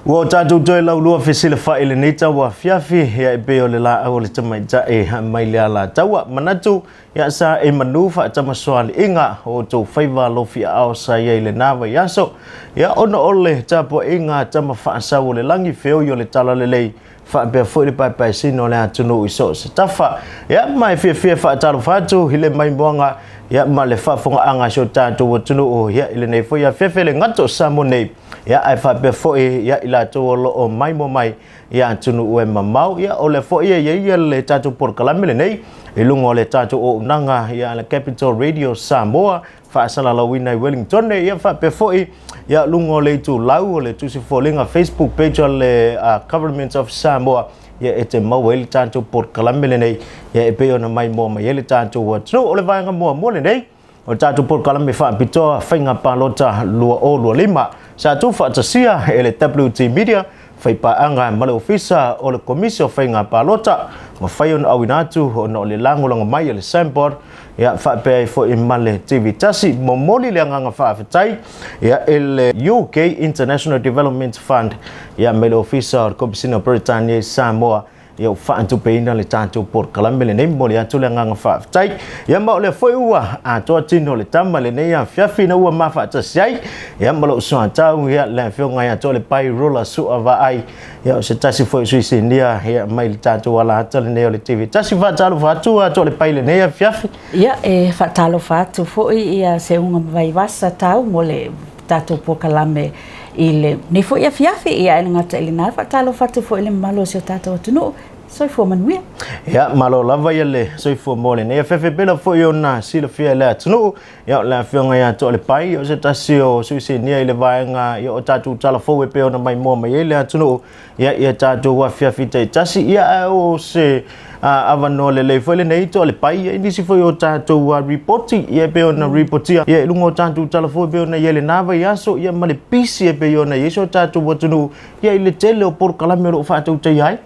Ua o tatou toe laulua fesilafai i lenei tauafiafi, ia e pei o le laau o le tamaitai mai le Alataua. Manatu, ia sa e manu faatamasoaliiga o outou faiva alofiaao sa i ai i lena vaiaso. Ia ona o le tapuaiga a Tama Faasau o le Lagi, feoi o le Talalelei, faapea foi le paepaesina o le atunuu i so o se tafa. Ia, ma e fiafia e faatalofa atu i le maimoaga, ia, ma le faafogaaga a si o tatou atunuu, ia, i lenei foi afiafi e le gata o Samoa nei, ia, ae faapea foi, ia, i latou o lo o maimoa mai i atunuu e mamao. Ia, o lea foi e i ai le tatou polokalame lenei i luga o le tatou auaunaga, ia, a le Capital Radio Samoa, faasalalauina i Wellington, ia faapea foi ia luga o le itulau o le tusi foliga Facebook page o le Government of Samoa, ia e te maua ai le tatou polokalame lenei, ia e pei ona maimoa mai ai le tatou atunuu. O le vaega muamua lenei o le tatou polokalame faapitoa Faiga Palota 2025 sa tuufaatasia e le WT Media faipaaga ma le Ofisa o le Komisi o Faiga Palota, mafai ona auina atu ona o le lagolago mai a le Signboard, ia faapea ai foi ma le TV Tasi. Momoli le agaga faafetai ia i le UK International Development Fund ia mai le Ofisa o le Komisina o Peretania i Samoa ia ua faatupeina le tatou polokalame lenei. Momoli atu le agaga faafetai. Ia ma o lea foi ua atoa tino le tama lenei afiafi na ua mafaatasi ai ia ma lou soatau ia le afioga ia Toalepai Rula Sua Vaai, ia o se tasi foi o sui sinia ia mai le tatou alahata lenei o le TV Tasi. Faatalofa atu a Toalepai lenei afiafi. Ia, e faatalofa atu foi ia Seuga ma Vaivasa tau mo le tatou polokalame i lenei foi afiafi. Ia, e le gata i lena, faatalofa atu foi i le mamalu o si o tatou atunuu. Soifua manuia. Ia, malo lava ia le soifua mo lenei afiafi. Pela foi ona silafia e le atunuu, ia o le afioga ia Toalepai, o se tasi o sui sinia i le vaega ia o tatou tala fou e pei ona maimoa mai ai le atunuu ia ia tatou afiafi taitasi. Ia, ae o se avanoa lelei foi lenei Toalepai, ia i nisi foi o tatou ripoti ia e pei ona ripotia ia i luga o tatou tala fou e pei ona i ai lena vaiaso, ia ma le pisi e pei ona i ai si o tatou atunuu ia i le tele o polokalame o lo o faatautaia ai.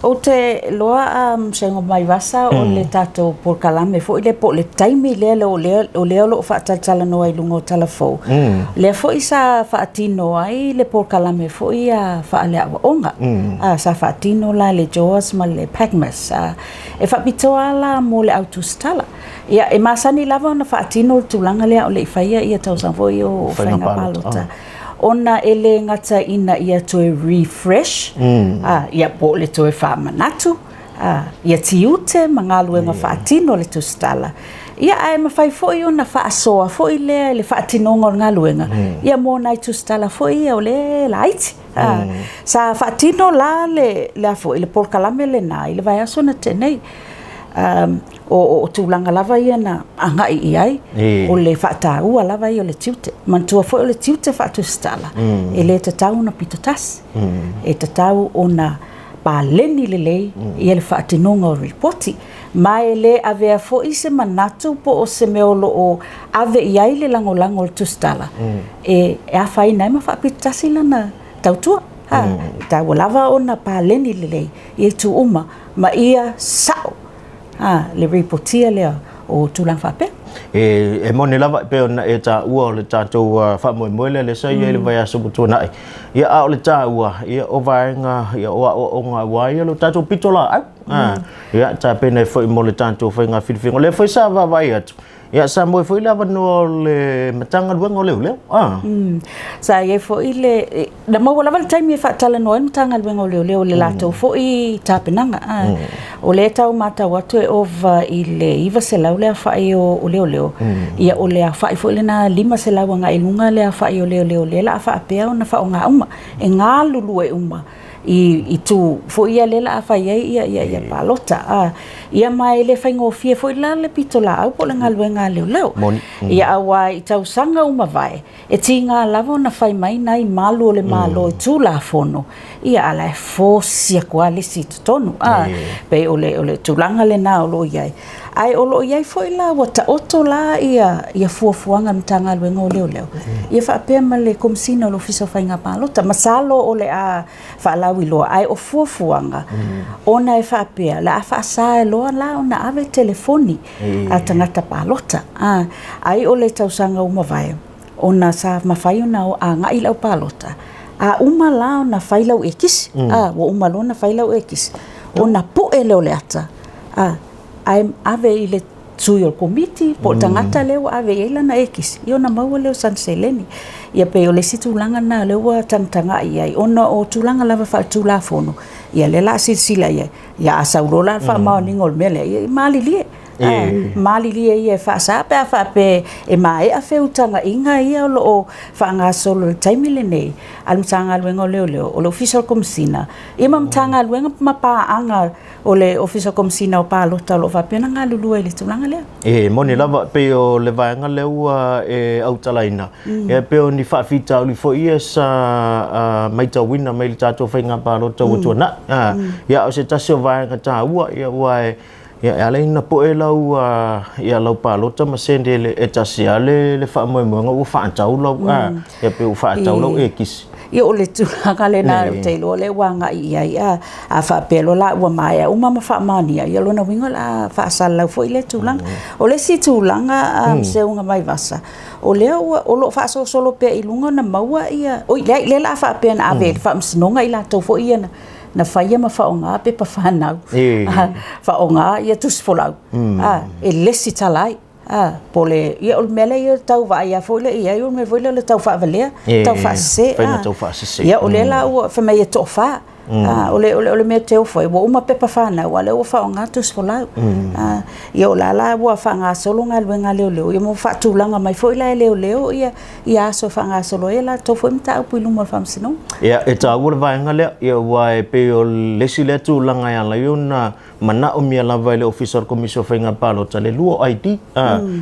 Ou te iloa Seuga Vaivasa o le tatou polokalame foi lea po o le taimi lea o lea o lo o faatalatalanoa i luga o tala fou, lea foi sa faatino ai le polokalame foi ia faaleaoaoga. Sa faatino la e le JOS ma le PACMAS, e faapitoa la mo le au tusitala. Ia, e masani lava ona faatino le tulaga lea a o le i faia ia tausaga foi o faiga palota, ona e le gata ina ia toe refresh, ia po o le toe faamanatu ia tiute ma galuega faatino a le tusitala, ia ae mafai foi ona faasoa foi lea i le faatinoga o le galuega ia mo nai tusitala foi ia o lea e laiti. Sa faatino la le a foi le polokalame lena i le vaiaso na tea nei. O tulaga lava ia na agai i ai, o le faataua lava ia o le tiute. Manatua foi o le tiute faatusitala, e le tatau ona pitotasi, e tatau ona paleni lelei ia le faatinoga o lipoti. Ma e le avea foi se manatu po o se mea o lo o ave i ai le lagolago o le tusitala e afaina ai ma faapitotasi lana tautua. E taua lava ona paleni lelei i itu uma ma ia sao le ripotia lea o tulaga faapea. E moni lava e pei ona e taua o le tatou faamoemoe lea lea sa i ai le vaiaso ua tuanai. Ia, a o le taua, ia, o vaega ia, o aoaoga aua ia lo tatou pitolaau. Ia, tapena ai foi mo le tatou faiga filifiliga. O lea foi sa vaavaai atu, ia, sa moe foi le avanoa o le Matagaluega o Leoleo. Sa i ai foi le, na maua lava le taimi e faatalanoa ai le Matagaluega o Leoleo i le latou foi tapenaga. O lea e tau matau atu e ova i le 900 le aofai o leoleo, ia o le aofai foi lena 500 agai i luga le aofai o leoleo lea o le a faapea ona faaaoga uma, e galulue uma i itu foi ia lea o le a fai ai ia palota. Ia ma e le faigofie foi la le pitolaau po o le galuega a leoleo. Ia aua i tausaga ua mavae, e tiga lava ona fai mai nai malu o le Malo i Tulafono, ia a la e force atu lava le isi i totonu. Pei o le tulaga lena o lo o i ai. Ae o lo o i ai foi la ua taoto la ia fuafuaga a le Matagaluega o Leoleo, ia faapea ma le Komesina o le Ofisa o Faiga Palota. Masalo o le a faalauiloa, ae o fuafuaga ona e faapea o le a faasa loa la ona ave telefoni a tagata palota. Ai o le tausaga ua mavae, ona sa mafai ona agai le au palota, A uma la ona fai lau ekisi, a, ua uma loa ona fai lau ekisi, ona pu'e lea o le ata, a, ae ave i le sui o le komiti po o le tagata lea ua ave i ai lana ekisi, ia ona maua lea o sana seleni. Ia pei o le isi tulaga lena o lea ua tagatagai i ai, ona o tulaga lava faaletulafono, ia lea o le a silasila i ai. Ia a sau loa la le faamaoniga o le mea lea, ia malilie, malilie ia e faasa pe a faapea e maea feutagaiga ia o lo o faagasolo i le taimi lenei a le Matagaluega o Leoleo, o le Ofisa o le Komesina, ia ma Matagaluega ma paaga o le Ofisa o Komesina o Palota o lo o faapea ona galulue i le tulaga lea. E moni lava, pei o le vaega lea ua e autalaina, e pei o ni faafitauli foi ia sa matauina mai le tatou faiga palota ua tuanai. Ia, o se tasi o vaega taua, ia, aua e, ia, e ala ai ona poe lau, ia, lau palota ma sende le, e tasi lava le, le faamoemoega ua faatau lau, ia, pei ua faatau lau ekisi. Ia, o le tulaga lena ou te iloa lea ua agai i ai, a faapea loa la ua maea uma ma faamaonia, ia o lona uiga o le a faasalalau foi lea tulaga. O le isi tulaga, Seuga Vaivasa, o lea ua, o lo o faasolosolo pea i luga ona maua ia, oi leai, lea o le a faapea na ave i le faamasinoga i latou foi ia na faia ma faaaoga pepa fanau, faaaoga ia tusi folau, e lesitala ai. Po o le, ia o le mea lea ia tau vaai lava foi lea i ai, o le mea foi lea o le tau faavalea, tau faasese. Faiga tau faasese. Ia o lea la ua fai mai e toafa. O le mea teu foi, ua uma pepa fanau, a o lea ua faaaoga tusi folau. Ia o la la ua faagasolo galuega a leoleo, ia ma ua faatulaga mai foi la e leoleo ia, ia aso e faagasolo ai a latou foi mataupu i luma o le faamasinoga. Ia, e taua le vaega lea, ia, aua e pei o le isi lea tulaga e ala ai ona manaomia lava e le Ofisa o le Komisi o Faiga Palota le lua o ID,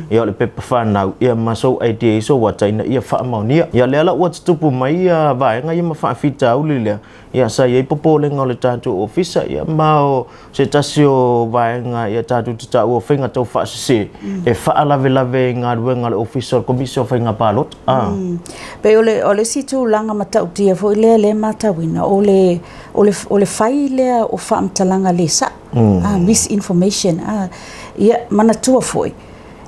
ia o le pepa fanau, ia ma sou ID e i sou ata ina ia faamaonia. Ia lea la ua tutupu mai ia vaega ia ma faafitauli lea, ia sa i ai popolega o le tatou ofisa, ia ma o se tasi o vaega ia tatou te taua o faiga tau faasese e faalavelave i galuega a le Ofisa o le Komisi o Faiga Palota. Pei o le, o le isi tulaga matautia foi lea lea e matauina, o le o le fai lea o faamatalaga le sao, misinformation. Ia manatua foi,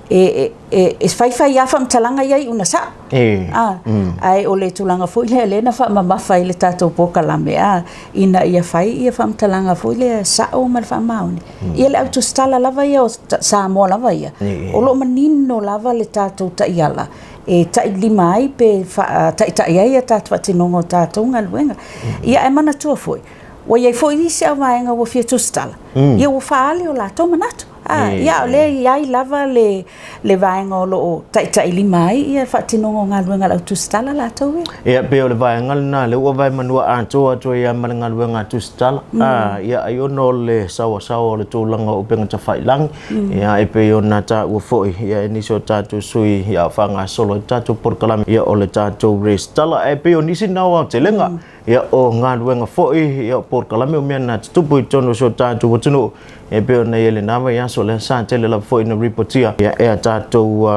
e faifai lava faamatalaga ia iu ina sao. Ae o le tulaga foi lea lea na faamamafa i le tatou polokalame, ina ia fai ia faamatalaga foi lea sao ma le faamaoni. Ia le au tusitala lava ia o Samoa lava ia, o lo o manino lava le tatou taiala e tailima ai pe faataitai ai a tatou faatinoga o tatou galuega. Ia ae manatua foi, ua i ai foi isi au vaega ua fia tusitala, ia ua faaali o latou manatu. Ia o lea e i ai lava le vaega o lo o taitailima ai ia faatinoga o galuega a le au tusitala latou ia. Ia, pei o le vaega lena lea ua vaemanua atoa atu ai lava ma le galuega a tusitala. Ia, ai ona o le saoasaoa o le tulaga o upega tafailagi, ia e pei ona taua foi ia e nisi o tatou sui ia faagasolo ai tatou polokalame ia o le tatou resitala. Ae pei o nisi na o aotelega ia o galuega foi ia o polokalame o mea na tutupu i totonu o si o tatou atunuu e pei ona i ai lena vaiaso lea sa tele lava foi na ripotia ia e a tatou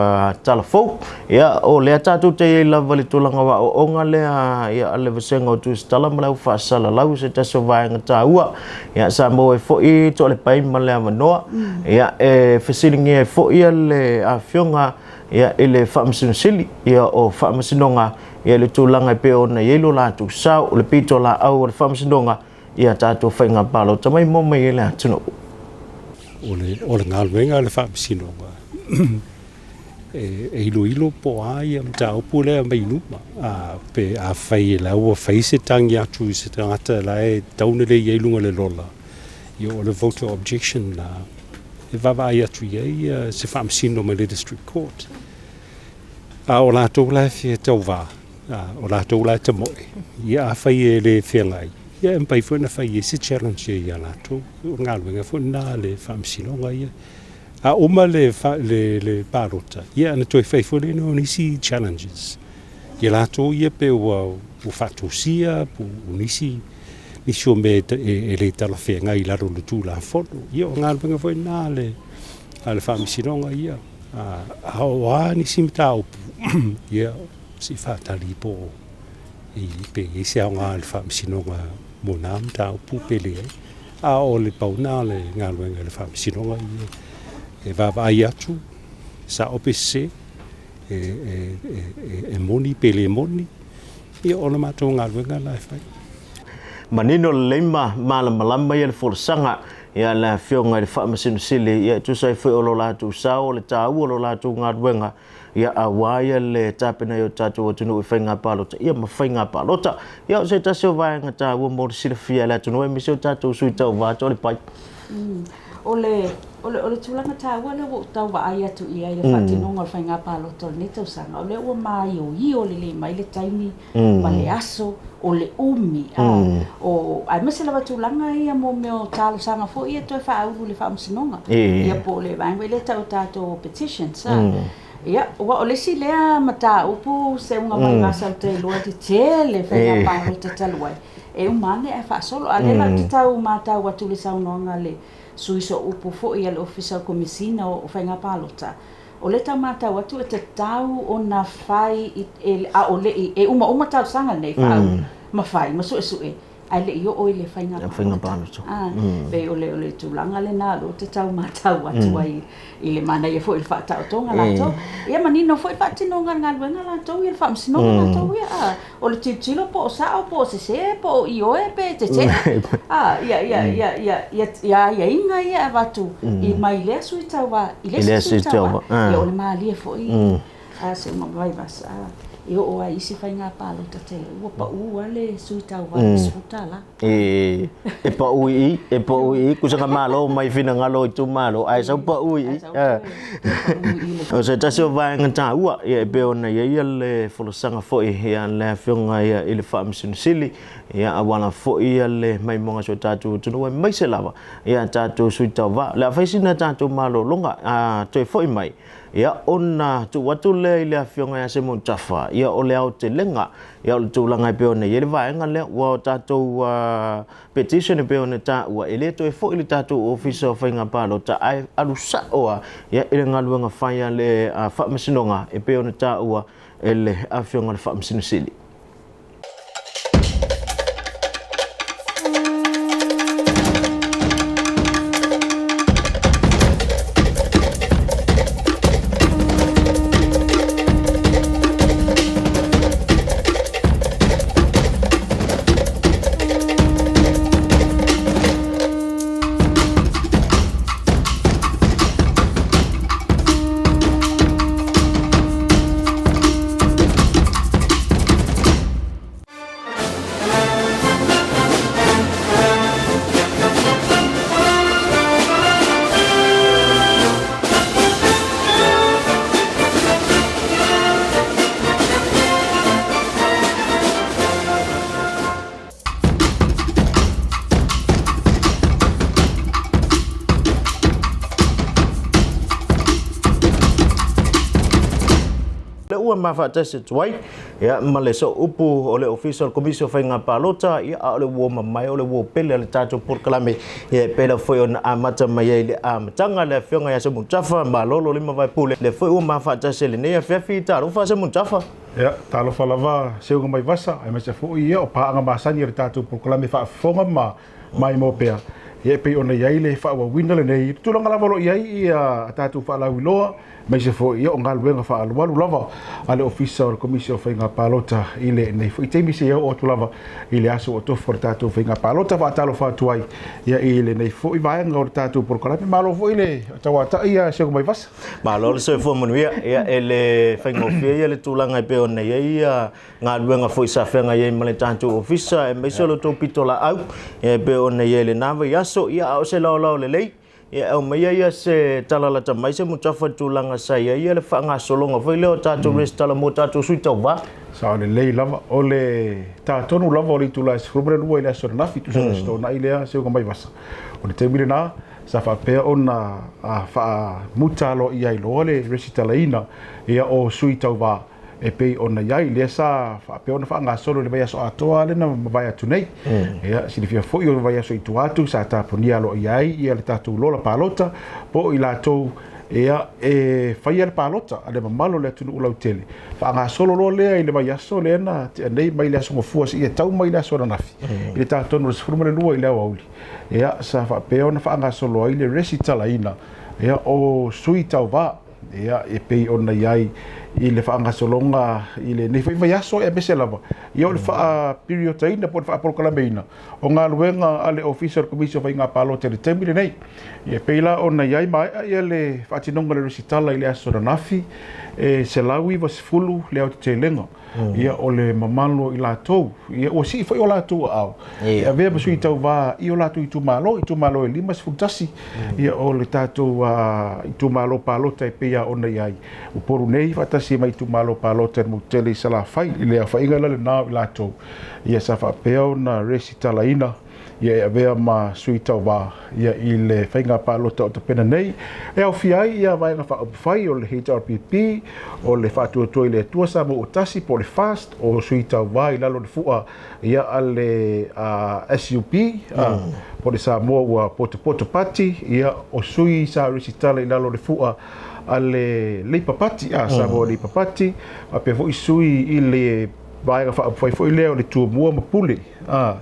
tala fou. Ia o lea tatou te i ai lava le tulaga o aoaoga lea ia a le vasega o tusitala ma le au faasalalau se tasi o vaega taua ia sa maua ai foi Toalepai ma le avanoa ia e fesiligia ai foi le afioga ia i le Faamasino Sili ia o Faamasinoga ia le tulaga e pei ona i ai lo latou sao o le pitolaau o le Faamasinoga ia tatou faiga palota mai mo mai ai le atunuu. O le galuega a le Faamasinoga e iloilo po o a ia mataupu lea mai luma. Pe afai la ua fai se tagi atu i se tagata la e tatau ona le i ai i luga o le lola, ia o le voter objection la e vaavaai atu i ai se faamasino mai le District Court. A o latou la e fia tauva, o latou la e tamoe, ia afai e le feagai, ia e mafai foi ona fai i ai se challenge ia latou. O le galuega foi lena a le faamasinoga ia. A uma le palota, ia ona toe fai foi lea o nisi challenges. Ia latou ia pe ua faatosia, po o nisi o mea e le talafeagai i lalo o le Tulafono. Ia o galuega foi lena a le faamasinoga ia. A o a nisi mataupu, ia se i faatali po o pe i ai se aoga i le faamasinoga mo na mataupu pe leai. A o le pau lena o le galuega i le faamasinoga ia e vaavaai atu, sao pe sese, e moni pe le moni. Ia, o le matou galuega la e fai. Manino lelei ma malamalama ia le folasaga ia le Afioga i le Faamasino Sili, ia e tusa ai foi o lo latou sao, o le taua o lo latou galuega, ia aua ia le tapena i o tatou atunuu i faiga palota, ia ma faiga palota. Ia o se tasi o vaega taua mo le silafia e le atunuu aemaise o tatou sui tauva atu o le pai. O le, o le, o le tulaga taua lea ua ou tau vaai atu i ai i le faatinoga o le faiga palota o lenei tausaga, o lea ua maioio lelei mai le taimi ma le aso, o le umi, a, o, aemaise lava tulaga ia mo mea o talosaga foi ia toe faaulu i le Faamasinoga, ia po o le vaega foi lea e tau e tatou o petitions, a. Ia, aua o le isi lea mataupu seuga mai vasa ou te iloa e tele faiga palota talu ai, e uma ane ae faasolo. A o lea la ou te tau matau atu i le saunoaga a le sui sooupu foi a le Ofisa o Komesina o Faiga Palota, o lea e tau matau atu e tatau ona fai i, e, a o le i, e umauma talosaga nei faaulu ma fai ma suesue, ae le i oo i le faiga palota. Pei o le, o le tulaga lena o lea ou te tau matau atu ai i le manaia foi o le faataotoga latou. Ia manino foi le faatinoga o le galuega latou ia, le faamasinoga latou ia. A, o le tilotilo po o sao po o sese po o ioe pe tetee. A, ia, ia, ia, ia, ia, ia aiaiga ia e avatu i mai lea sui tauva i le isi sui tauva. Ia o le malie foi a Seuga Vaivasa e oo lava i isi faiga palota tele ua pau lava le sui tauva i le $10. E, e pau i i, e pau i i, kusaga malo mai finagalo o itumalo, ae sau pau i i. O se tasi o vaega taua, ia e pei ona i ai ia le folasaga foi ia le Afioga ia i le Faamasino Sili, ia auala foi ia le maimoaga a si o tatou atunuu aemaise lava ia tatou sui tauva. O le a fai sina tatou malologa, a toe foi mai, Ia, ona tuu atu lea i le Afioga ia Simon Tafa, ia o le aotelega, ia o le tulaga e pei ona i ai le vaega lea, ua o tatou petition e pei ona taua, e le toe foi i le tatou Ofisa o Faiga Palota, ae alu sao lava ia i le galuega fai a le Faamasinoga e pei ona taua e le Afioga i le Faamasino Sili. Le ua mafaatasi atu ai ia, ma le sooupu o le Ofisa o le Komisi o Faiga Palota, ia, a o le uo mamae o le uo pele a le tatou polokalame, ia, e pei lava foi ona amata mai ai le amataga le Afioga ia Semutafa Malolo Lima Vaepule, lea foi ua mafaatasi i lenei afiafi. Talofa Semutafa. Ia, talofa lava Seuga Maivasa, aemaise foi ia o paaga masani o le tatou polokalame faafofoga ma maimoa pea. Ia e pei ona i ai le faaauauina lenei, tulaga lava o lo o i ai ia tatou faalauiloa, aemaise foi ia o galuega faaalualu lava a le Ofisa o le Komisi o Faiga Palota i lenei foi taimi seia oo atu lava i le aso ua tofu o le tatou faiga palota. Faatalofa atu ai ia i lenei foi vaega o le tatou polokalame. Malo foi le tauatai ia Seuga Maivasa. Malo le soifua manuia. Ia, e le faigofie ia le tulaga e pei ona i ai ia galuega foi sa feagai ai ma le tatou ofisa, aemaise o le tou pitolaau ia e pei ona i ai i lena vaiaso. Ia, a o se laolao lelei, ia e aumaia ia se tala lata mai se mutafa i le tulaga sa i ai ia le faagasologa foi lea o tatou resitala mo tatou sui tauva. Sao lelei lava. O le ta tonu lava o le itula e 12 i le aso ananafi, tusa i le Aso Toonai lea, Seuga Maivasa. O le taimi lena, sa faapea ona faamuta aloaia ai loa le resitalaina ia o sui tauva e pei ona i ai, lea sa faapea ona faagasolo i le vaiaso atoa lea na mavae atu nei. Ia, silafia foi o le vaiaso i tua atu sa taponia aloaia ai ia le tatou lola palota po o i latou ia e faia le palota a le mamalu o le atunuu lautele. Faagasolo loa lea i le vaiaso lea na tea nei mai le aso Gafua seia tau mai le aso ananafi i le ta tonu o le 12 i le aoauli. Ia, sa faapea ona faagasolo ai le resitalaina ia o sui tauva. Ia, e pei ona i ai i le faagasologa i lenei foi vaiaso aemaise lava ia o le faapiriotaina po o le faapolokalameina o galuega a le Ofisa o le Komisi o Faiga Palota i le taimi lenei. Ia, e pei la ona i ai maea ia le faatinoga o le resitala i le aso ananafi, e 190 le aotetelega. Ia, o le mamalu o i latou, ia, ua sii foi o latou aao e avea ma sui tauva i o latou itumalo, itumalo e 51, ia, o le tatou itumalo palota e pei lava ona i ai Upolu nei faatasi ma itumalo palota i le motu tele i Salafai. I le aofaiga la lena o i latou, ia, sa faapea ona resitalaina ia e avea ma sui tauva ia i le faiga palota o tapena nei e aofia ai ia Vaega Faaupufai o le HRPP, o le Faatuatua i le Atua Samoa Ua Tasi po o le FAST, o sui tauva i lalo o le fua ia a le SUP po o le Samoa Ua Potopoto Party, ia o sui sa resitala i lalo o le fua a le Labour Party, Samoa Labour Party, faapea foi sui i le Vaega Faaupufai foi lea o le Tumua ma Pule,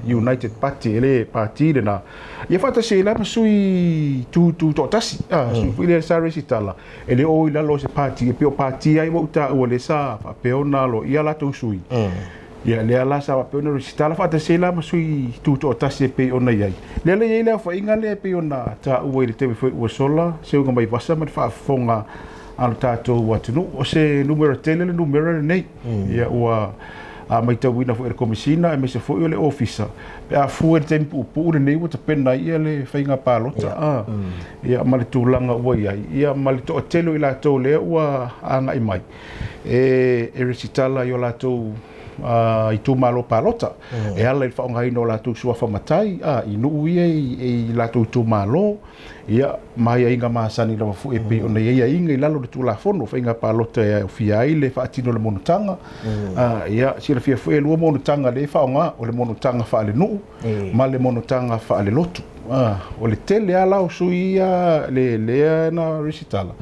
United Party, e le pati lena. Ia faatasi ai la ma sui tu toatasi, sui foi lea sa resitala, e le o i lalo o se pati, e pei o pati ai ua ou taua lea sa faapea ona aloaia latou sui. Ia lea la sa faapea ona resitala faatasi ai la ma sui tu toatasi e pei ona i ai. Lea la e i ai le aofaiga lea e pei ona taua i le taimi foi ua sola, seuga mai vasa ma le faafofoga a lo tatou atunuu. O se numera tele le numera lenei. Ia ua matauina foi e le Komesina aemaise foi o le Ofisa pe a fua i le taimi puupuu lenei ua tapena ai ia le faiga palota ia ma le tulaga ua i ai ia ma le toatele o i latou lea ua agai mai e resitala i o latou itumalo palota e ala i le faaaogaina o latou suafa matai i nuu ia i latou itumalo. Ia, ma aiaiga masani lava foi e pei ona i ai aiaiga i lalo o le Tulafono o Faiga Palota e aofia ai le faatino o le monotaga. Ia, silafia foi e lua monotaga lea e faaaoga, o le monotaga faalenuu ma le monotaga faalelotu. O le tele lava la o sui ia lea na resitala,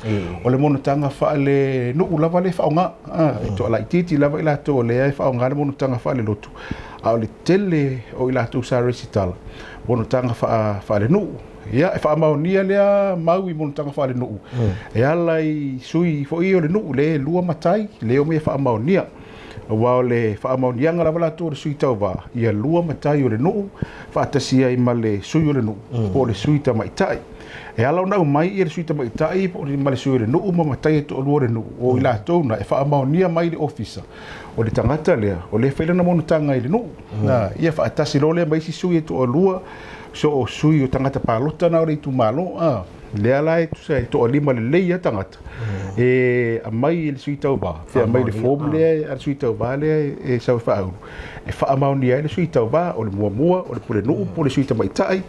o le monotaga faalenuu lava lea e faaaoga. E toalaitiiti lava i latou o lea e faaaoga le monotaga faalelotu, a o le tele o i latou sa resitala, monotaga faalenuu. Ia, e faamaonia lea mau i monotaga faalenuu e ala i sui foi o le nuu le lua matai le omai e faamaonia. Aua o le faamaoniaga lava latou o le sui tauva, ia lua matai o le nuu faatasi ai ma le sui o le nuu po o le sui tamaitai. E ala ona aumai ia le sui tamaitai ma le sui o le nuu ma matai e toalua o le nuu, o i latou na e faamaonia mai i le ofisa o le tagata lea o lea e fai lana monotaga i le nuu. Ia faatasi loa lea ma isi sui e toalua, so o sui o tagata palota na o le itumalo, lea la e tusa e toalima lelei lava tagata e aumai e le sui tauva, pe aumai le form lea a le sui tauva lea e sau e faaulu, e faamaonia ai le sui tauva, o le muamua o le pulenuu po o le sui tamaitai,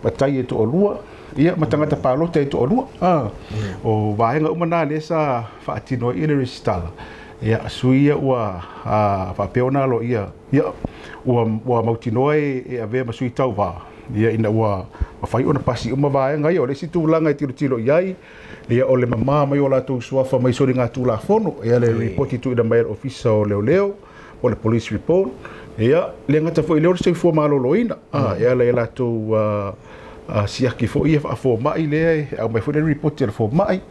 matai e toalua, ia ma tagata palota e toalua. O vaega uma na lea sa faatino ai le resitala, ia sui ia ua faapea ona aloaia. Ia, ua, ua mautinoa e, e avea ma sui tauva, ia, ina ua mafai ona pasi uma vaega ia. O le isi tulaga e tilotilo i ai, ia, o le mamā mai o latou suafa mai soligatulafono, ia, le lipoti tuuina mai e le Ofisa o Leoleo, po o le Police Report, ia, le gata foi i lea o le soifua maloloina, a, e ala i a latou siaki foi ia faafomai lea e aumai foi le lipoti a le fomai,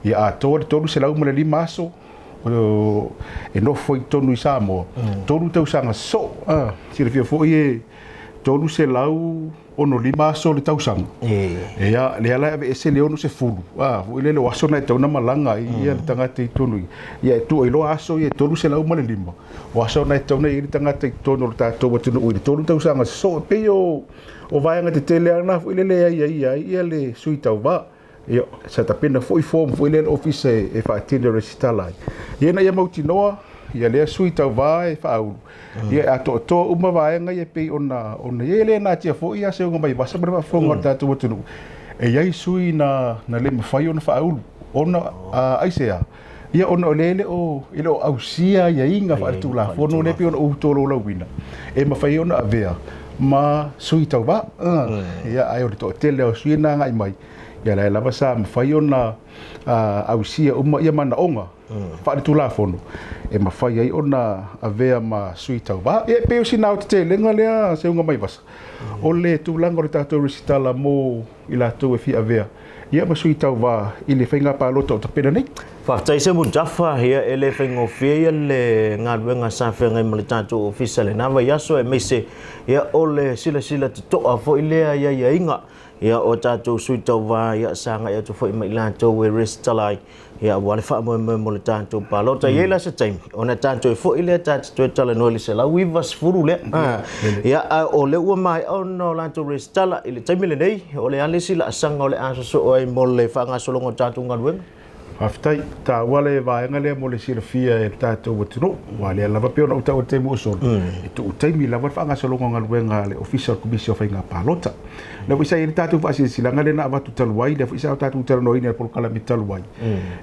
ia atoa le 305 aso, e nofo i totonu i Samoa, 3 tausaga sosoo. Silafia foi e 365 aso le tausaga. Ia, lea la e aveese le 60, foi lele o aso na e tatau ona malaga ai le tagata i totonu i. Ia e tuu ai loa aso ia e 305, o aso na e tatau ona i ai le tagata i totonu o le tatou atunuu i le 3 tausaga sosoo. E pei o vaega tetele lava na foi lele e aiaia ai le sui tauva. Ia, sa tapena foi form foi lea le ofisa e faatino e resitala ai. Ia ina ia mautinoa, ia lea sui tauva e faaulu. Ia e atoatoa uma vaega ia e pei ona ona i ai. E le natia foi ia seuga mai vasa ma le faafofoga o le tatou atunuu. E i ai sui na na le mafai ona faaulu ona aisea? Ia ona o lea e le o e le o ausia aiaiga faaletulafono lea e pei ona ou tolaulauina e mafai ai ona avea ma sui tauva. Ia ae o le toatele o sui na agai mai. Ia lea lava sa mafai ona ausia uma ia manaoga faaletulafono e mafai ai ona avea ma sui tauvā. Ia e pei o sina aotetelega lea Seuga-maivasa, o le tulaga o le tatou resitala mo i latou e fia avea ia ma sui tauvā i le faiga palota o tapena nei. Faafetai Semu Jaffa, ia e le faigofie ia le galuega sa feagai ma le tatou ofisa i lena vaiaso aemaise ia o le silasila totoa foi lea i aiaiga ia o tatou sui tauvā ia sa agai atu foi ma i latou e resitala ai ia aua le faamoemoe mo le tatou palota. E i ai la se taimi ona tatou foi lea ta te toe talanoa i le 190 lea. Ia a o lea ua maea ona o latou resitala i le taimi lenei, o le a le isi laasaga o le a sosoo ai mo le faagasologa o tatou galuega? Faafetai. Taua le vaega lea mo le silafia e le tatou atunuu, aua o lea lava pei ona ou taua i le taimi ua sola, e tuu taimi lava le faagasologa o galuega a le Ofisa o le Komisi o Faiga Palota. Lea foi sa i ai le tatou faasilasilaga lea na avatu talu ai, lea foi sa tatou talanoaina i le polokalame talu ai,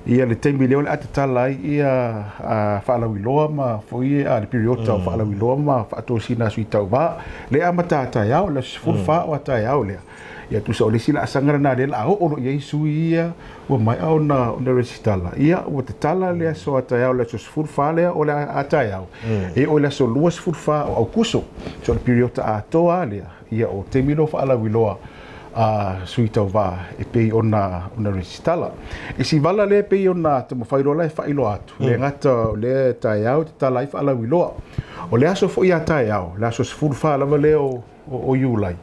ia le taimi lea o le a tatala ai ia faalauiloa ma foi le piriota o faalauiloa ma faatosina a sui tauva. Lea e amata a taeao, le aso 14 o a taeao lea. Ia tusa o le isi laasaga lena lea o le a oo loa i ai sui ia ua maea ona resitala, ia ua tatala le aso a taeao, le aso 14 lea o le a taeao, e oo i le aso 24 o Aukuso. So o le piriota atoa lava lea, ia o taimi lea o faalauiloa a sui tauvā e pei ona resitala. I si vala lea e pei ona taumafai loa la e faailoa atu, le gata o lea taeao e tatala ai faalauiloa. O le aso foi a taeao, le aso 14 lava lea o Iulai,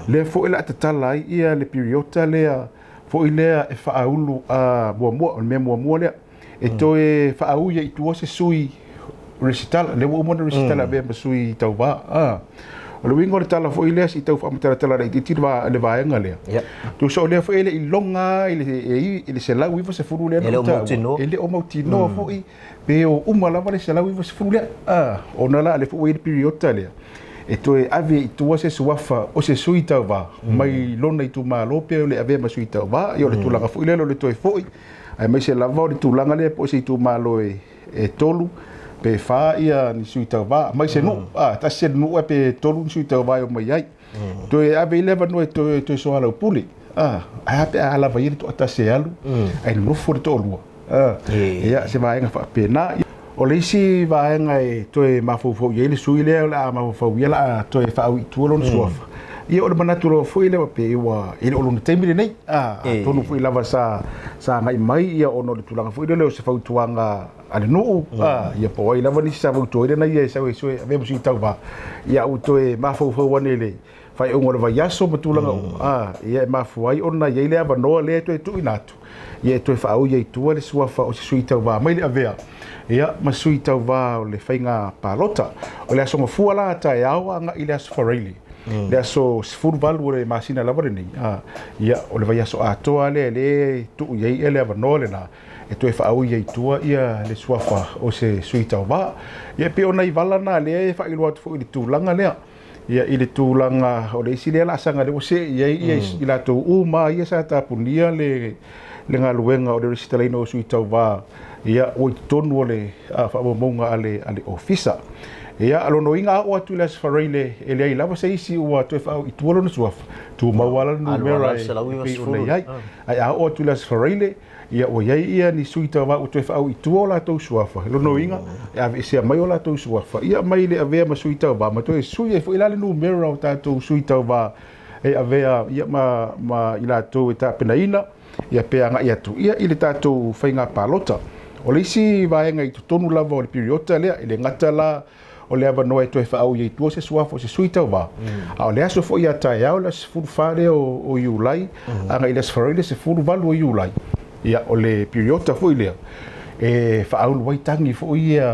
lea foi o le a tatala ai ia le piriota lea foi lea e faaulu muamua, o le mea muamua lea, e toe faaui ai i tua se sui resitala, lea ua uma ona resitala avea ma sui tauvā. O le uiga o le tala foi lea, se i tau faamatalatala laitiiti le vaega lea. Tusa o lea foi e le i loga i le 190 lea na ou taua, e le o mautinoa foi pe o uma lava le 190 lea. Ona la o lea foi ua i ai le piriota lea, e toe ave i tua se suafa o se sui tauvā mai lona itumalo pe o le avea ma sui tauvā. Ia o le tulaga foi lea o le toe foi, aemaise lava o le tulaga lea po o se itumalo e tolu pe fa ia ni sui tauvā mai se nuu, tasi se nuu ae pe tolu ni sui tauvā e omai ai. Toe ave i le avanoa e toe soalaupule, ae a pe a lava ia le toatasi e alu ae nonofo le toalua. Ia, se vaega faapena. O le isi vaega e toe mafaufau i ai le sui lea o le a mafaufau ia o le a toe faaui i tua lona suafa. Ia o le manatu lava foi lea pe ua e le o lona taimi lenei. Atonu foi lava sa sa agai mai ia ona o le tulaga foi lele o se fautuaga a le nuu, ia po o ai lava nisi sa fautuaina na ia e sau e sue avea ma sui tauva. Ia ua toe mafaufau ane i le faaiuga o le vaiaso ma tulaga uma, ia e mafua ai ona i ai le avanoa lea e toe tuuina atu, ia e toe faaui ai i tua le suafa o se sui tauvā mai le avea ia ma sui tauvā o le faiga palota. O le aso Gafua la a taeao agai i le aso Faraile, le aso 18 o le masina lava lenei, ia o le vaiaso atoa lea lea e tuu i ai le avanoa lena e toe faaui ai i tua ia le suafa o se sui tauvā. Ia e pei o nai vala na lea e faailoa atu foi i le tulaga lea. Ia, i le tulaga o le isi lea laasaga lea ua see i ai ia i latou uma ia sa tapunia le galuega o le resitalaina o sui tauvā, ia, ua i totonu o le faamaumauga a le Ofisa. Ia, o lona uiga a oo atu i le Aso Faraile e leai lava se isi ua toe faaui i tua lona suafa, tumau lava la le numera e pei ona i ai. Ae a oo atu i le Aso Faraile, Ia, ua i ai ia ni sui tauvā ua toe faaui i tua o latou suafa. I lona uiga, e aveesea mai o latou suafa, ia mai le avea ma sui tauvā, ma toe sui ai foi la le numera o tatou sui tauvā e avea ia ma i latou e tapenaina, ia pe agai atu ia i le tatou faiga palota. O le isi vaega i totonu lava o le piriota lea, e le gata la o le avanoa e toe faaui ai i tua se suafa o se sui tauvā. A o le aso foi a taeao, le aso 14 lea o Iulai, agai i le aso Faraile 18 o Iulai, ia, o le piriota foi lea e faaulu ai tagi foi ia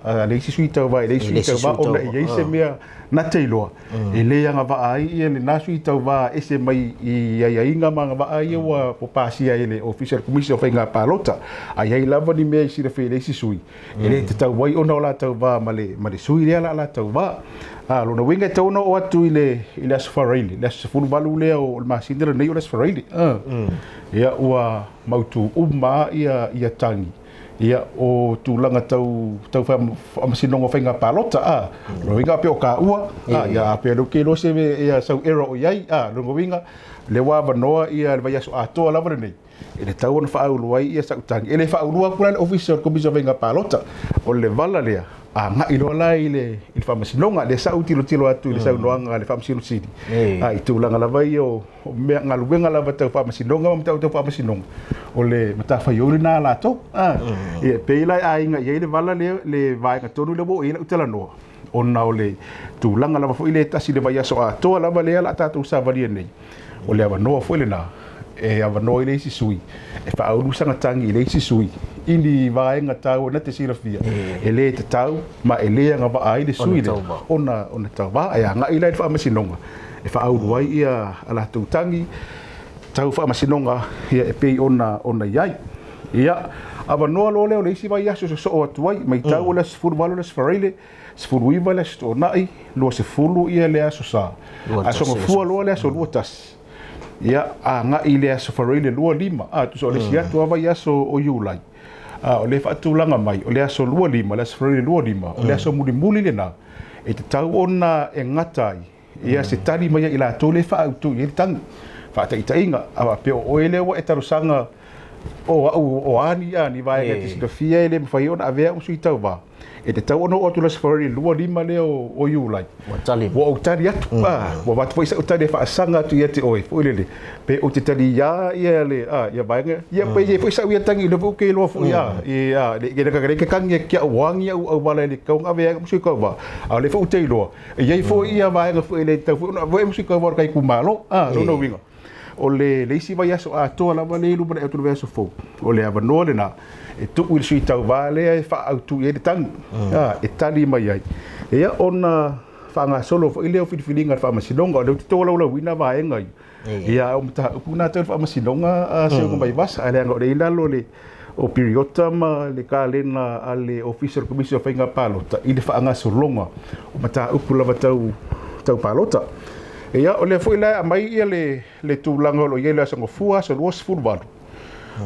a le isi sui tauvā i le isi sui tauvā, ona e i ai se mea na te iloa e le agavaa ai ia lena sui tauvā ese mai i aiaiga ma agavaa ia ua pasia e le Ofisa o le Komisi o Faiga Palota. A i ai lava ni mea i silafia e le isi sui, E le tatau ai ona o latou va ma le, ma le sui lea la latou va. A, lona uiga e tatau ona oo atu i le, i le Aso Faraile, le aso 18 lea o le masina lenei o le Aso Faraile. Ia, ua mautu uma ia, ia tagi, ia, o tulaga tau, tau faamasinoga o faiga palota. A, lona uiga a pea o kaua, a, ia, a pea lea ou te iloa se, ia, sau error o i ai. A, lona uiga, Lea ua avanoa ia le vaiaso atoa lava lenei e tatau ona faaulu ai ia sa'u tagi. E le faaulua atu la le Ofisa o le Komisi o Faiga Palota. O le vala lea agai loa la i le Faamasinoga. Lea sa ou tilotilo atu i le saunoaga a le Faamasino Sili, a i tulaga lava ia o mea galuega lava tau Faamasinoga ma mataupu tau Faamasinoga, o le matafaioi lena a latou. Ia e pei la e aiga i ai le vala lea, le vaega tonu lea ua oo i ai lau talanoa, ona o le tulaga lava foi lea e tasi le vaiaso atoa lava lea la tatou savalia nei, o le avanoa foi lena e avanoa i le isi sui e faaulu sana tagi i le isi sui i ni vaega taua na te silafia e le tatau ma e le agavaa ai le sui lea ona tauva, ae agai la i le Faamasinoga e faaulu ai ia a latou tagi tau Faamasinoga ia e pei ona i ai. Ia, avanoa loa lea o le isi vaiaso e sosoo atu ai, matau o le aso 18 le aso Faraile, 19 le aso Toonai, 20 ia le aso Sa. Aso Gafua loa le aso 21. Ia, agai i le aso Faraile 25, a, tusa o le isi atu lava vaiaso o Iulai. A, o lea e faatulaga mai, o le aso 25, le aso Faraile 25, o le aso mulimuli lena, e tatau ona e gata ai ia se tali mai ia i latou lea e faaautu i ai le tagi. Faataitaiga, a faapea o oe lea ua e talosaga o au o a ni a ni vaega e te silafia e le mafai ona avea au sui tauva, e tatau ona oo atu i le aso Faraile 25 lea o Iulai, Ua tali ua ou tali atu, ua avatu foi sau tali e faasaga atu ia te oe foi lele, pe ou te taliā ia le ia vaega ia, pe i ai foi sau ia tagi lea foi ou te iloa foi a ia le le ke tagi ki au agi au auala i le tau ona avea ai ma sui tauva, a o lea foi ou te iloa e i ai foi ia vaega foi e le tatau foi ona avea ma sui tauva o le itumalo. Lona uiga, o le isi vaiaso atoa lava lea i luma atu i le vaiaso fou, o le avanoa lena e tuu i le sui tauva lea e faaautu i ai le tagi, e tali mai ai. Ia, ona faagasolo foi lea o filifiliga a le Faamasinoga, o lea ou te tolaulauina vaega ia. Ia, o mataupu lena tau le Faamasinoga a Seuga Vaivasa, ae leaga o lea i lalo le o piriota ma le kalena a le Ofisa o le Komisi o Faiga Palota i le faagasologa o mataupu lava tau palota. Ia, o lea foi la e aumai ia le tulaga o lo o i ai le aso Gafua, aso 28,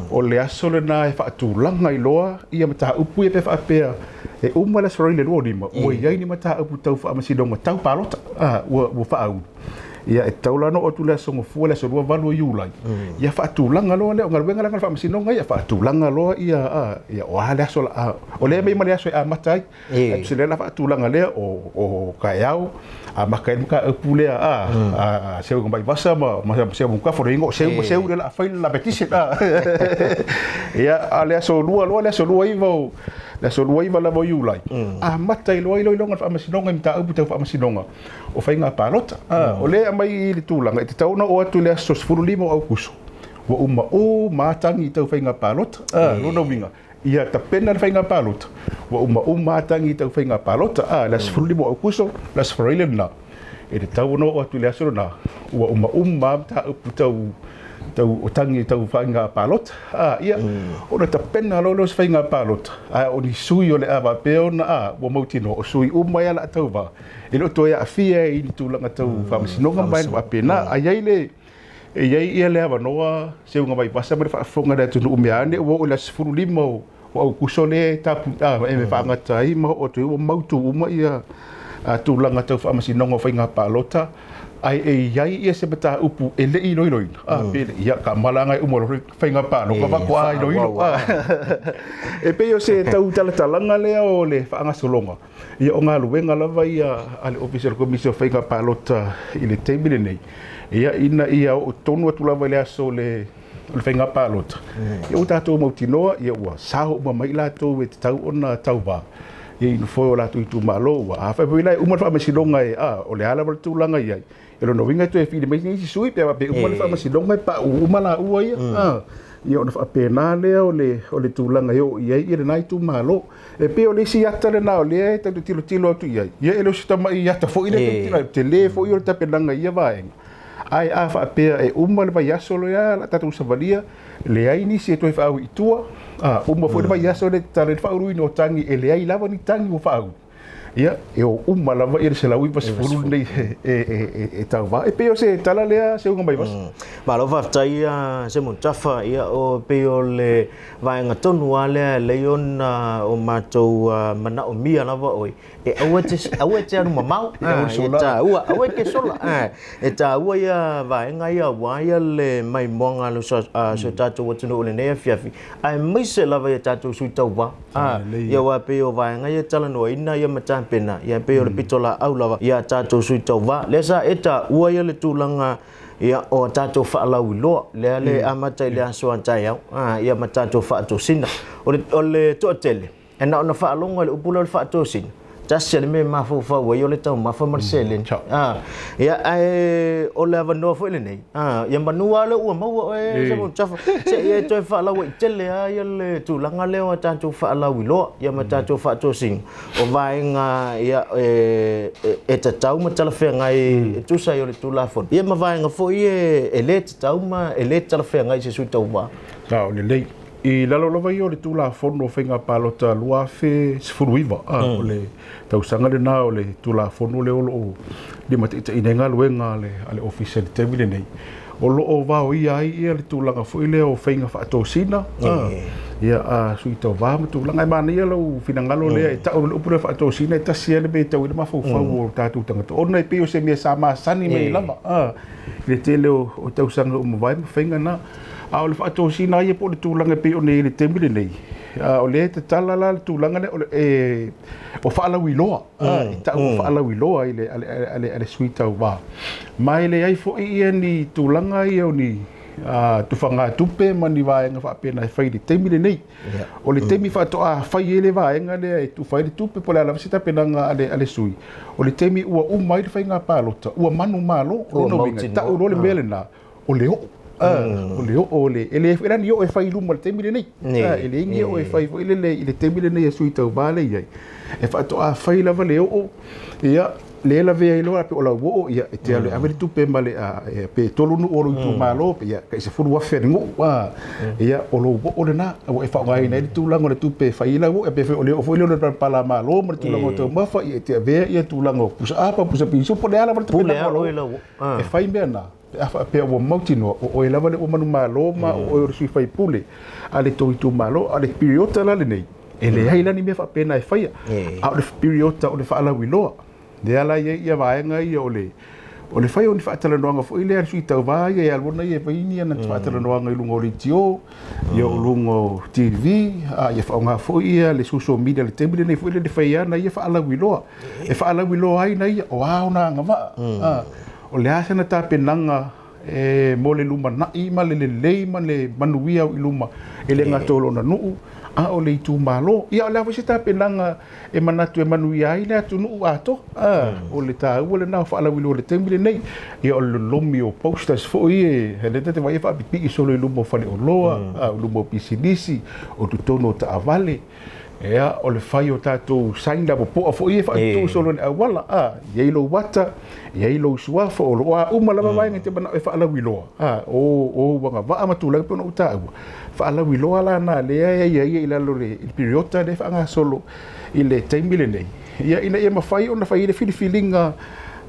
o le aso lena e faatulaga ai loa ia mataupu ia pe faapea e uma le aso Faraile 25, ua i ai ni mataupu tau faamasinoga tau palota, ua faaulu. Ia, e tatau la ona oo atu le aso Gafua, le aso 28 o Iulai, ia faatulaga loa lea o galuega la a le Faamasinoga ia, faatulaga loa ia, ia o a le aso, o lea e aumai ma le aso e amata ai. Ae tusa lea la faatulaga lea o taeao, amata ai le mataupu lea a Seuga Vaivasa ma Seu Mutafo, le igoa o Seu ma Seu lea o le a fai le petition. Ia, a o le aso 2 loa, le aso 29 o le aso 29 lava o Iulai, amata ai loa iloiloga a le Faamasinoga i mataupu tau Faamasinoga o faiga palota. O lea e aumai i le tulaga e tatau ona oo atu i le aso 15 o Aokuso, ua uma uma lava tagi tau faiga palota. Lona uiga, ia tapena le faiga palota, ua uma uma lava tagi tau faiga palota. Le aso 15 o Aokuso, le aso Faraile lena, e tatau ona oo atu i le aso lena, ua uma uma lava mataupu tau tau o tagi tau faiga palota. Ia, ona tapena loa lea o se faiga palota, ae o ni sui o le a faapea ona ua mautinoa, o sui uma ia o le a tauva, e le o toe aafia i ni tulaga tau faamasinoga ma vaega faapena. Ae i ai le e i ai ia le avanoa Seuga Vaivasa ma le faafofoga a le atunuu mea ane ua oo i le aso 15 o Aokuso lea e tapu e faagata ai ma oo atu ai ua mautu uma ia tulaga tau faamasinoga o faiga palota, ae e i ai ia se mataupu e le i iloiloina, pe le ia taamala e uma loa faiga palota faatoa iloilo. E pei o se tau talatalaga lea o le faagasologa ia o galuega lava ia a le Ofisa o le Komisi o Faiga Palota i le taimi lenei, ia ina ia oo tonu atu lava i le aso o le faiga palota, ia ua tatou mautinoa ia ua sao uma mai latou e tatau ona tauva ia i nofoa o latou itumalo. Ua afai foi la e uma le faamasinoga e o le a lava le tulaga i ai, e lona uiga e toe fili mai nisi sui pe faapea e uma le faamasinoga e pauu uma laua ia, ia ona faapena lea o le tulaga e oo i ai ia lena itumalo. E pei o le isi ata lena o lea e tatou te tilotilo atu i ai, ia e le o se tamai ata foi lea e tilotilo, tele foi o le tapenaga i ia vaega. Ae a faapea e uma le vaiaso lea o le a tatou savalia, leai nisi e toe faaui i tua, uma foi le vaiaso lea e tatala ai le faauluina o tagi, e leai lava ni tagi ua faaui. Ia, e o uma lava ia le 190 lenei e tauvā. E pei o se tala lea Seugamaivaso. Malo faafetai ia Semutafa, ia o pei o le vaega tonu lava lea e lei ona o matou manaomia lava oe e aua te aua e te alu mamao e taua aua e te sola e taua ia vaega ia aua ia le maimoaga a si o tatou atunuu i lenei afiafi aemaise lava ia tatou sui tauva ia aua e pei o vaega ia e talanoaina ia ma tapena ia e pei o le pitolaau lava ia tatou sui tauva lea sa e taua ia le tulaga ia o a tatou faalauiloa lea le amata i le aso a taeao ia ma tatou faatosina o le toatele E na ona faalogo i le upu lea o le faatosina, tasi lava le mea e mafaufau ai o le taumafa ma le seleni. Ia, ae o le avanoa foi lenei, ia manu lava lea ua maua oe Sefulutafa, se i e toe faalauaitele lava ia le tulaga lea o a tatou faalauiloa ia ma tatou faatosina, o vaega ia e tatau ma talafeagai e tusa ai o le Tulafono, ia ma vaega foi e le tatau ma e le talafeagai i se sui tauva. Sao lelei. I lalo lava ia o le Tulafono o Faiga Palota 2019, o le tausaga lena o le Tulafono lea o lo o limataitaiina ai galuega a le Ofisa i le taimi lenei, o lo o vaoia ai ia le tulaga foi lea o faiga faatosina ia a sui tauva ma tulaga. E manaia lou finagalo lea e tau le upu lea faatosina e tasi lava le mea e tau ai le mafaufau o tatou tagata ona e pei o se mea sa masani mai lava i le tele o tausaga ua mavae ma faiga na. A o le faatosina ia po o le tulaga e pei ona i ai i le taimi lenei, o lea e tatala la le tulaga lea o le, e, o faalauiloa, e tau o faalauiloa i le, a le, a le, a le sui tauva. Ma e leai foi ia ni tulaga ia o ni tufagatupe ma ni vaega faapena e fai i le taimi lenei. O le taimi faatoa fai ai le vaega lea e tufa ai le tupe po o le a lava se tapenaga a le, a le sui, o le taimi ua uma ai le faiga palota, ua manumalo, o lona uiga, tau loa le mea lena, o le oo. O le oo o le, e le foi la ni oo e fai i luma i le taimi lenei. E leai ni oo e fai foi lele i le taimi lenei e sui tauva lea e i ai. E faatoa fai lava le oo, ia, lea e lavea ai loa pe o lau oo, ia, e te alu e ave le tupe ma le, pe tolu nuu o lou itumalo, ia, tai $10,000 a le nuu, ia, o lou oo lena, ua e faaaogaina ai le tulaga o le tupe e fai ai lau oo, ia pe foi o le oo foi lea o le palapala malo ma le tulaga o taumafa, ia, e te avea ia tulaga o pusa apa, pusa piso, po o le a lava le tapenaga o lau oo, e fai mea na. Pe a faapea ua mautinoa, o oe lava lea ua manumalo ma o oe o le sui faipule a le tou itumalo, a o le piriota la lenei, e leai la ni mea faapena e faia. A o le piriota o le faalauiloa, lea la e i ai ia vaega ia o le o le fai o ni faatalanoaga foi lea a le sui tauva ia e alu ona ia e fai ni ana faatalanoaga i luga o leitio, ia o luga o TV, a ia faaaoga foi ia le social media i le taimi lenei foi lea e fai ai ana ia faalauiloa. E faalauiloa ai na ia, o a ona agavaa. O le a sana tapenaga e mo le lumanai ma le lelei ma le manuia au i luma e le gata o lona nuu a o le itumalo. Ia o le a foi se tapenaga e manatu e manuia ai le atunuu atoa. O le taua lena o faalauiloa i le taimi lenei. Ia o le lolomi o posters foi e lea ta te vaai e faapipii solo i luma o faleoloa, o luma o pisinisi, o totonu o taavale. Ia, o le fai o tatou sign lapopoa foi ia e faatutu solo i le auala, a, i ai lou ata, i ai lou suafa, o lo o a uma lava vaega e te manao e faalauiloa, a, o ou agavaa ma tulaga e pei ona ou taua, faalauiloa la na lea e aiaia i lalo o le piriota lea e faagasolo i le taimi lenei, ia, ina ia mafai ona fai ai le filifiliga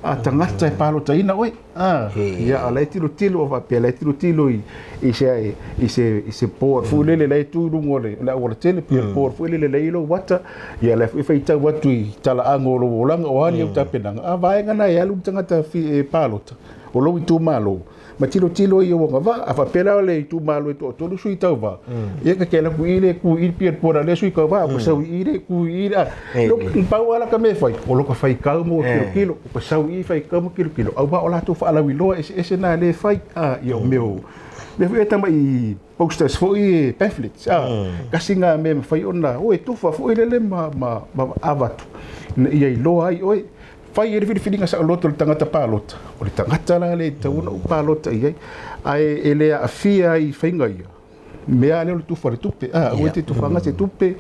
a tagata e palotaina oe. Ah, ia, a la e tilotilo faapea, la e tilotilo i, i se, i se, i se board foi lele la e tu i luga o le, le auala tele, pe mm. board foi lele la i lou ata, ia la e faitau atu i talaaga o lou olaga, o a ni au tapenaga. A vaega na e alu le tagata fi, e palota, o lou itumalo, ma tilotilo i ou agavaa, a faapea la o le itumalo e toatolu sui tauva, ia ka ke laku i le ku i pia pora le sui tauva, o sau i le ku i le, lo pau ala ka me fai, o lo ka fai kau mo kilo kilo, o ka sau i fai kau mo kilo kilo, au ba o latou faalauiloa eseese na le fai, a ia o mea o mea foi e tama i posters foi e pamphlets, a kasi ngā mea mawhai ona, o e tufa foi lele ma, ma, ma avatu, ina ia iloa ai oe, Fai ai le filifiliga saoloto i le tagata palota, o le tagata la lea e tatau ona ou palota i ai, ae e le aafia ai i faiga ia, mea lea o le tufa o le tupe, a, aua e te tufaga se tupe,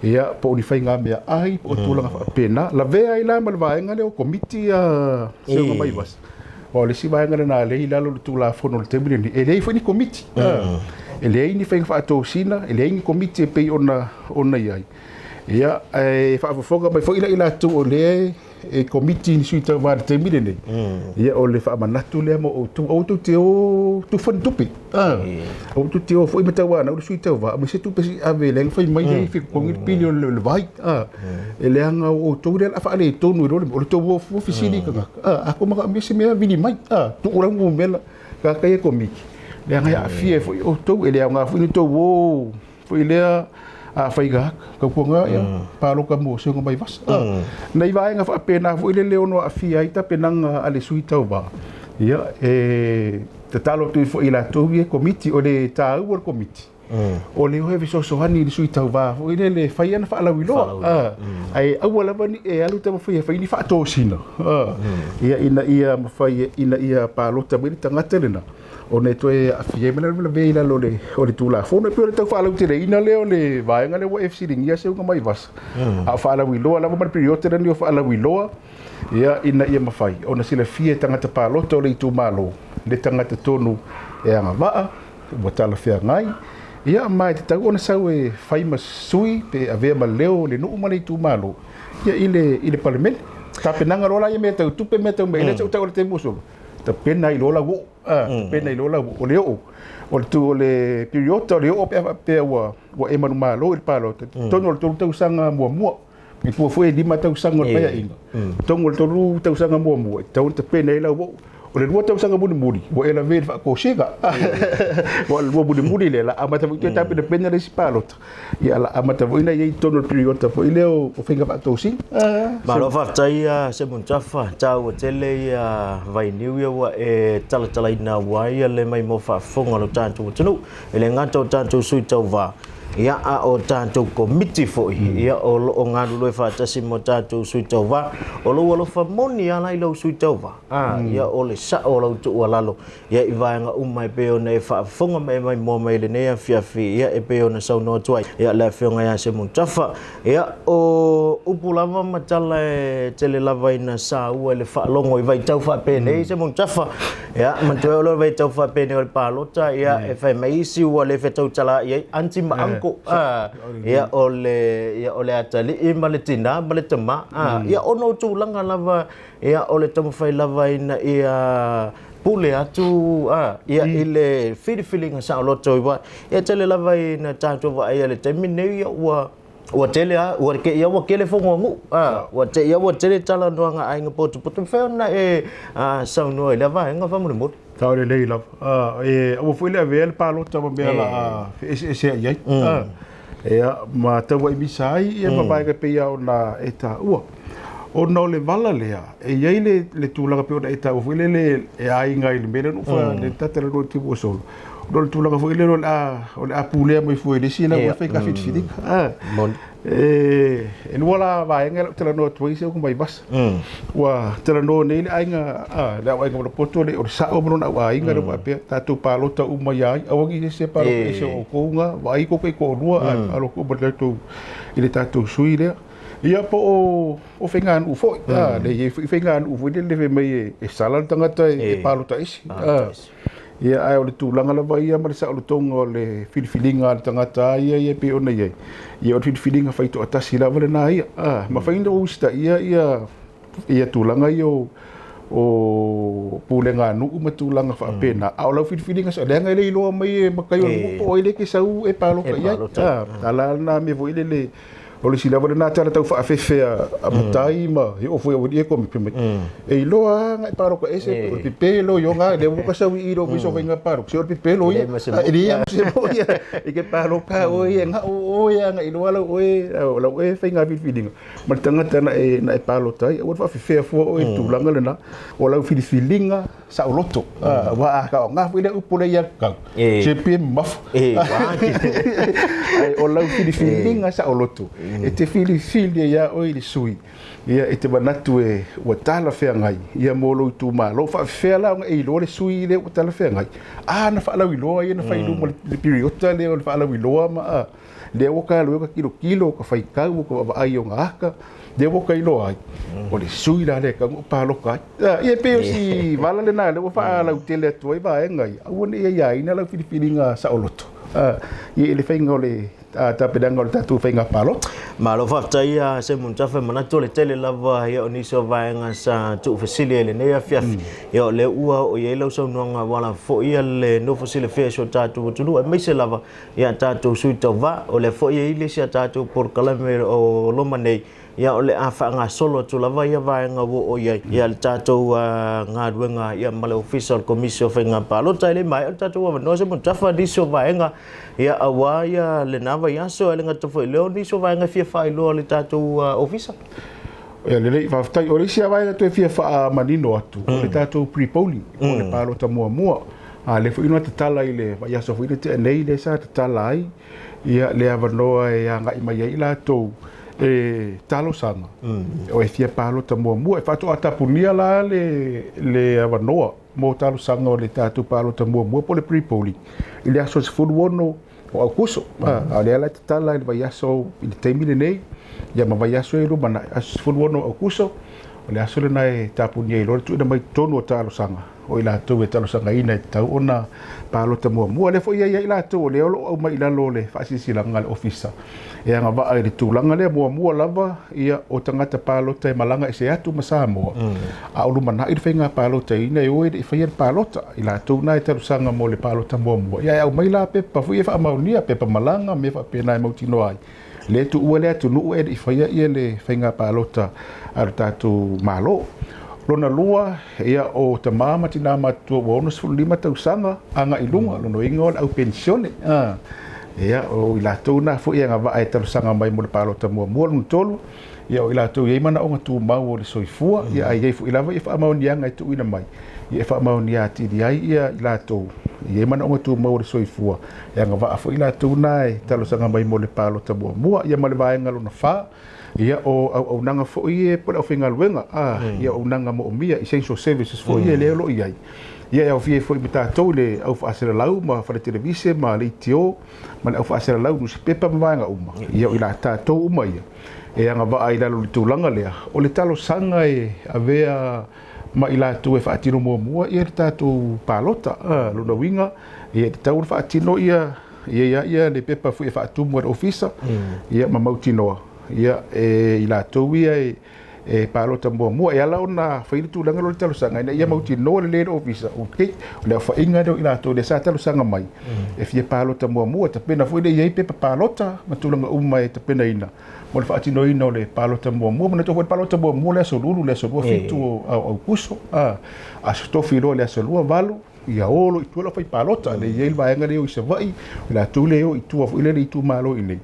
ia, po o ni faiga meaai, po o tulaga faapena. Lavea ai la ma le vaega lea o komiti a Seugamaivaso. Aua o le isi vaega lena lea e i lalo o le Tulafono o le taimi lenei, e leai foi ni komiti, a, e leai ni faiga faatosina, e leai ni komiti e pei ona i ai. Ia, ae faafofoga mai foi la i latou o lea e komiti ni sui tauva i le taimi lenei. Ia, o le faamanatu lea mo outou, aua tou te o tufa ni tupe. Aua tou te o foi ma tauanau le sui tauva, aemaise tupe se i ave lea na fai mai ai fetotogi le pili o le vai. E leaga o outou lea o le a faaletonu i lo le mea, o le tou o fua fesili i tagata, a tou manaomia se mea, vili mai, tuu lau numera tagata ia e komiti, leaga e aafia ai foi outou, e le aoga foi ni tou o foi lea a faiga aka tautuana ia palota mo Seuga mai Vasa. Nai vaega faapena foi lele ono aafia ai tapenaga a le sui tauva. Ia, e tatalo atu foi i latou ia komiti, o le taua o le komiti, o le o e fesoasoani i le sui tauva foi lele e fai ana faalauiloa. Ae aua lava ne i e alu taumafai e fai ni faatosina, ia, ina ia mafai ina ia palota mai le tagata lena, ona e toe aafia ai ma le lavelavea i lalo o le Tulafono. E pei o le tau faalauteleina lea o le vaega lea ua e fesiligia Seuga mai Vasa, a o faalauiloa lava ma le piriota lenei o faalauiloa, ia, ina ia mafai ona silafia e tagata palota o le itumalo le tagata tonu e agavaa, ua talafeagai, ia, ma e tatau ona sau e fai ma sui pe avea ma leo o le nuu ma le itumalo, ia, i le Palemene. Tapenaga loa la ia mea tau tupe, mea tau mea, e le o se tau o le taimi ua sola. Tapena ai loa lau oo, tapena ai loa lau oo. O le oo, o le tu o le piriota o le oo pe a faapea ua ua e manumalo i le palota, totonu o le 3 tausaga muamua. I tua foi e 5 tausaga o le Paeaiga, totonu o le 3 tausaga muamua e tatau ona tapena ai lau oo. O le 2 tausaga mulimuli, ua e lavea i le faatosina. Ua o le lua mulimuli lea, la amata foi toe tapenapena le isi palota. Ia, la amata foi ona i ai i totonu o le piriota foi lea o faiga faatosina. Malo faafetai Simon Tafa, taua tele ia vainiu ia ua e talatalaina aua ia le mai mo faafofoga o lo tatou atunuu. E le gata o tatou sui tauva, ia a o tatou komiti foi, ia o lo o galulue faatasi mo tatou sui tauva. O lou alofa moni lava la i lau sui tauva, ia o le sao o lau tuualalo Ia i vaega uma e pei ona e faafofoga ma e maimoa mai i lenei afiafi, ia e pei ona saunoa atu ai, ia le Afioga ia Simon Tafa. Ia, o upu lava ma tala e tele lava ina saua i le faalogo i vaitau faapenei, Simon Tafa. Ia, manatua o le vaitau faapenei o le palota, ia, e fai mai isi ua le fetautala i ai, aunty ma uncle, ia, o le, ia, o le atalii ma le tinā ma le tamā, ia, ona o tulaga lava, ia, o le taumafai lava ina ia pule atu a ia i le filifiliga saoloto i wa ia tele lava ina tatou vaaia i le taimi lenei ia ua ua tele a ua ke ia ua kele fono a nuu a ua te ia ua tele talanoaga a aiga potopoto mafai ona e saunoa i lea vaega faamolemole. Sao lelei lava. E aua foi le avea le palota ma mea la a feeseeseai ai. Ia, ma tauaimisa ai ia ma vaega e pei lava ona e taua. Ona o le vala lea, e i ai le, le tulaga pei ona e taua foi lele e aiga i le mea lea na ou fai, le tatalanoa i le taimi ua sola. Ona o le tulaga foi lele o le a, o le a pulea mai fua e le isi lau e fai ka filifiliga. E lua la vaega i lau talanoa atu ai Seuga mai Vasa. Ua talanoa nei le aiga, le au aiga Molopoto le, o le sao ma lona au aiga lea ua faapea, tatou palota uma ia ai, aua ne i ese palota ese o outou na, vaai tou taitoalua ae palota uma i le tatou sui lea. Ia po o faiganuu foi, lea e i ai foi faiganuu foi lele fai mai e sala le tagata e palota ese. Ia, ae o le tulaga lava ia ma le saolotoga o le filifiliga a le tagata lava ia ia e pei ona i ai, ia o le filifiliga faitoatasi lava lena ia. A, mafai ona ou usitaia ia ia tulaga ia o o pulega a nuu ma tulaga faapena, a o lau filifiliga sao, leaga e le iloa mai e matai o le nuu po o ai lea e te sau e palota i ai. A, tala lena mea foi lele O le isi lava lena tala tau faafefe a matai ma e oo foi aualii e komi mai. E iloa lava na e palota ese o le pepelo i ona lea ua sau i i lou ofisa o faiga palota, se o le pepelo ia. E leai lava ma se mea ia e te palota oe ia na o oe lava na iloa lau oe lau oe faiga filifiliga ma le tagata na e palota ai. Aua le faafefea fua oe i le tulaga lena o lau filifiliga saoloto. Aua a faaaoga foi lea upu lea ia te au, se pei e mamafa. Ae o lau filifiliga saoloto, e te filifili ai lava oe i le sui, ia e te manatu e ua talafeagai ia mo lou itumalo. Faafefea la ona e iloa le sui lea ua talafeagai? A na faalauiloa ia na fai i luma o le piriota lea o le faalauiloa ma lea ua ta alu ai ka tilotilo, ka faitau, ka vaavaai i ona ata, lea ua ta iloa ai, o le sui la lea e tatau ona ou palota ai. Ia, e pei o si vala lena lea ua faalautele atu ai vaega ia, aua ne i aiaina lau filifiliga saoloto, ia i le faiga o le tapenaga o le tatou faiga palota. Malo faafetai ia Simon Tafa, manatu o le tele lava ia o nisi o vaega sa tuufesili ai i lenei afiafi. Ia o lea ua oo i ai lau saunoaga aua lava foi ia le nofo silafia i si o tatou atunuu aemaise lava ia tatou sui tauva. O lea foi e i ai le isi a tatou polokalame o loma nei, ia o le a faagasolo atu lava ia vaega ua oo i ai ia le tatou galuega ia ma le Ofisa o le Komisi o Faiga Palota. E le maea le tatou avanoa Simon Tafa, nisi o vaega ia aua ia lena vaiaso, e le gata foi i lea o nisi o vaega e fia faailoa le tatou ofisa. Ia lelei, faafetai. O le isi lava vaega toe fia faamanino atu, o le tatou pre-polling, po o le palota muamua. A lea foi na tatala i le vaiaso foi na tea nei lea sa tatala ai ia le avanoa e agai mai ai i latou e talosaga o e fia palota muamua. E faatoa tapunia la le avanoa mo talosaga o le tatou palota muamua po o le pre-polling i le aso 16 o Aokuso. A o lea la e tatala i le vaiaso i le taimi lenei, ia ma vaiaso e lumanai, aso 16 o Aokuso, o le aso lena e tapunia ai loa le tuuina mai totonu o talosaga o i latou e talosagaina e tatau ona palota muamua. O lea foi e i ai i latou o lea o lo o aumai i lalo o le faasilasilaga a le Ofisa e agavaa i le tulaga lea. Muamua lava ia o tagata palota e malaga ese atu ma Samoa, a o lumanai le faiga palotaina e o e le i faia le palota. I latou na e talosaga mo le palota muamua, ia e aumai la pepa foi e faamaonia, pepa malaga, mea faapena e mautinoa ai le tuua le atunuu e le i faia ia le faiga palota a le tatou Malo. Lona lua, ia o tama ma tinā matutua ua 65 tausaga agai i luga, lona uiga o le au penisione. Ia, o i latou na foi e agavaa e talosaga mai mo le palota muamua. Lona tolu, ia o i latou e i ai manaoga tumau o le soifua, ia ae i ai foi lava ia faamaoniaga e tuuina mai, ia e faamaonia atili ai ia i latou e i ai manaoga tumau o le soifua, e agavaa foi i latou na e talosaga mai mo le palota muamua. Ia ma le vaega lona fa, ia o auaunaga foi e po o le aufaigaluega, ia auaunaga moomia, essential services foi ia lea o lo o i ai. Ia e aofia ai foi ma tatou i le au faasalalau ma fale televise ma leitio ma le au faasalalau nusipepa ma vaega uma. Ia o i tatou uma ia e agavaa i lalo o le tulaga lea, o le talosaga e avea ma i latou e faatino muamua ia le tatou palota. Lona uiga, ia e tatau ona faatino ia ia ia le pepa foi e faatumu e le ofisa, ia ma mautinoa ia e i latou ia e palota muamua. E ala ona fai le tulaga lea o le talosaga ina ia mautinoa lelei e le ofisa, okay, o le aofaiga lea o i latou lea sa talosaga mai e fia palota muamua, tapena foi lea i ai pepa palota ma tulaga uma e tapenaina mo le faatinoina o le palota muamua. Manatua foi le palota muamua le aso Lulu, le aso 27 o Aokuso, aso Tofi loa le aso 28, ia o loa i tua le aufai palota. Lea e i ai le vaega lea e o i Savaii, o latou lea e o i tua foi lea i le itumalo i inei.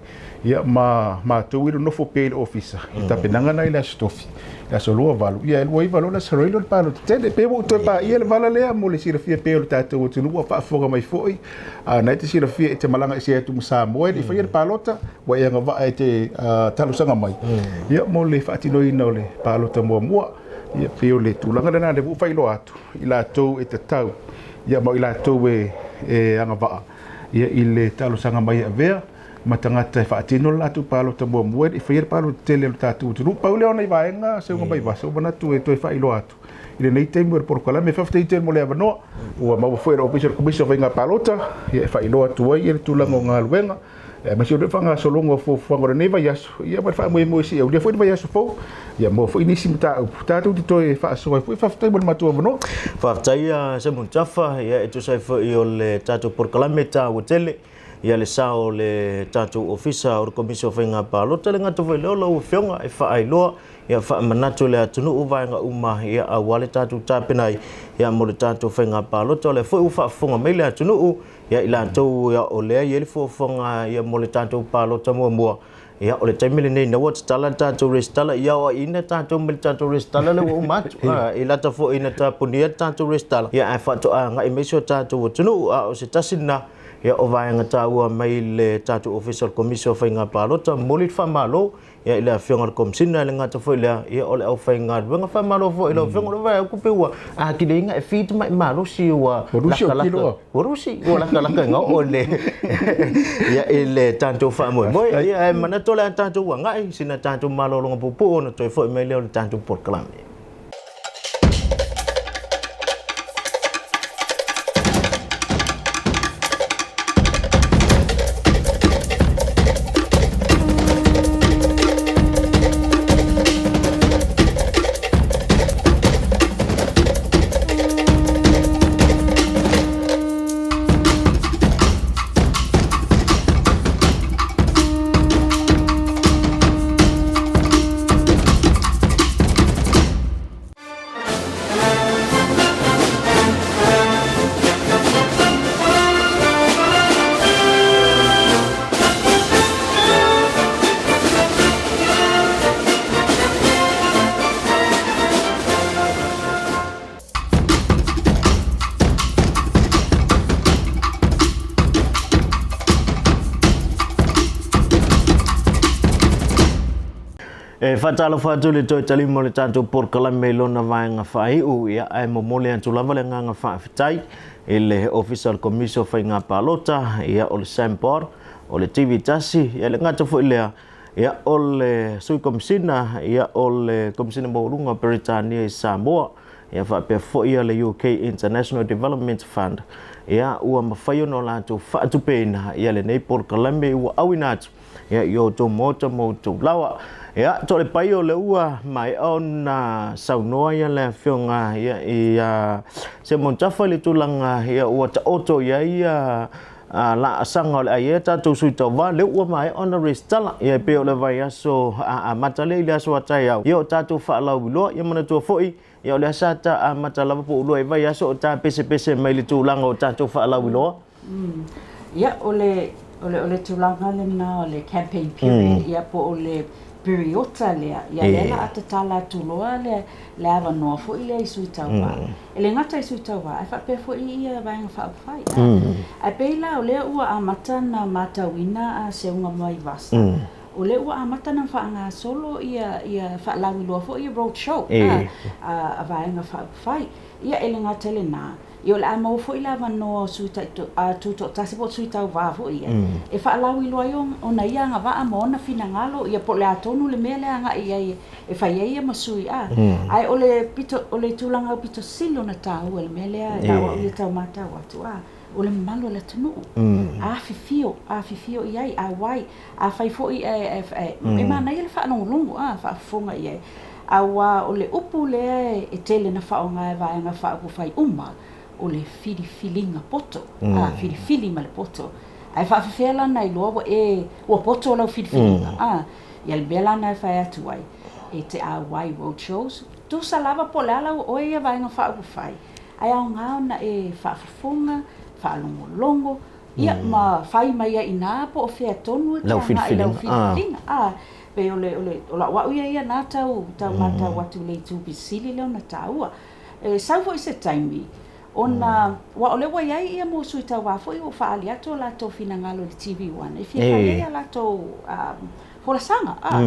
Ia ma matou e nonofo pea i le ofisa i tapenaga na i le aso Tofi, le aso 28, ia e 29 loa le aso Faraile o le palota tele. Pe ua ou toe paia le vala lea mo le silafia pea o le tatou atunuu ua faafofoga mai foi. A na e te silafia e te malaga ese atu ma Samoa e le i faia le palota, ua e agavaa e te talosaga mai ia mo le faatinoina o le palota muamua. Ia pei o le tulaga lena lea ua ou faailoa atu i latou e tatau ia ma i latou e agavaa ia i le talosaga mai e avea ma tagata e faatino le latou palota muamua e le i faia le palota tele a le tatou atunuu. Pau lea o nai vaega seuga mai vasa ua manatu e toe faailoa atu i lenei taimi o le polokalame. Faafetai tele mo le avanoa ua maua foi e le Ofisa o le Komisi o Faiga Palota ia e faailoa atu ai le tulaga o galuega aemaise o le faagasologa o fuafuaga o lenei vaiaso ia ma le faamoemoe se i aulia foi le vaiaso fou ia maua foi nisi mataupu tatou te toe faasoa ai foi. Faafetai mo le matou avanoa. Faafetai Simon Tafa ia e tusa ai foi o le tatou polokalame taua tele ia le sao o le tatou Ofisa o le Komisi o Faiga Palota. Le gata foi lea o lau Afioga e faailoa ia faamanatu le atunuu vaega uma ia aua le tatou tapena ai ia mo le tatou faiga palota. O lea foi ua faafofoga mai le atunuu ia i latou ia o lea e i ai le fuafuaga ia mo le tatou palota muamua. Ia o le taimi lenei na ua tatala le tatou resitala, ia aoaiina tatou mai le tatou resitala lea ua uma atu. I lata foi ina tapunia le tatou resitala ia ae faatoa agai mai si o tatou atunuu. A o se tasi lena ia o vaega taua mai le tatou Ofisa o le Komisi o Faiga Palota. Momoli le faamalo ia i le Afioga i le Komesina, e le gata foi i lea ia o le aufaigaluega. Faamalo foi i lau Afioga, o le vaai atu pei ua atili e feed mai malosi ua lakalaka, ua rusi ua lakalaka ina oo le ia i le tatou faamoemoe. Ia ae manatu o le a tatou agai sina tatou malologa puupuu ona toe foi mai lea o le tatou polokalame. E faatalofa atu le toe talima o le tatou polokalame i lona vaega faaiu, ia ae momoli atu lava le agaga faafetai i le Ofisa o le Komisi o Faiga Palota, ia o le SAM Board, o le TV tasi, ia le gata foi lea, ia o le Sui Komisina, ia o le Komisina Maualuga o Peretania i Samoa, ia faapea foi ia le UK International Development Fund, ia ua mafai ona o latou faatupeina ia lenei polokalame ua auina atu ia i outou maota ma outou lawa. Ia, to le paia o le ua maea ona saunoa ia le afioga ia ia Simon Tafa i le tulaga ia ua taoto i ai ia laasaga o le ai e tatou sui tauva lea ua maea ona resitala ia e pei o le vaiaso amata lea i le aso a taeao ia o tatou faalauiloa ia manatua foi ia o le sa ta amata lava po o lua i vaiaso o ta pesepese mai le tulaga o tatou faalauiloa. Ia, o le, o le, o le tulaga lena o le campaign period, ia po o le piriota lea, ia lea la a tatala atu loa le, le avanoa foi lea i sui tauva. E le gata i sui tauva, ae faapea foi ia Vaega Faaupufai. Ae pei la o lea ua amata ona matauina a Seuga Vaivasa, o lea ua amata ona faagasolo ia, ia faalauiloa foi ia road show a, a Vaega Faaupufai. Ia e le gata i lena, Ia o le a maua foi le avanoa o sui tutoatasi po o sui tauva foi ia e faalauiloa ai ona ia agavaa ma ona finagalo ia po o le a tonu le mea lea e agai i ai e fai ai ia ma sui a. Ae o le pito o le tulaga aupito sili ona taua i le mea lea e au au ia tau matau atu a, o le mamalu o le atunuu. Afifio, afifio i ai, auai. Afai foi ae e manaia le faalogologo a, faafofoga i ai. Aua o le upu lea e tele na faaaoga e Vaega Faaupufai uma, o le filifiliga poto, a, filifili ma le poto. Ae faafefea la ona iloa ua e, ua poto lau filifiliga, a? Ia le mea la lena e fai atu ai, e te auai road shows, tusa lava po o le a lau oe ia Vaega Faaupufai, ae aoga ona e faafofoga, faalogologo, Ia, ma fai mai ai i ina po o fea tonu e te agai i lau filifiliga. A, pei o le, o le, o lau au ia ia na tau, tau matau atu i le itu sili lea ona taua. E sau foi se taimi, ona, aua o lea ua i ai ia mau sui tauva foi ua faaali atu o latou finagalo i le TV One e fia fai ai a latou folasaga. A,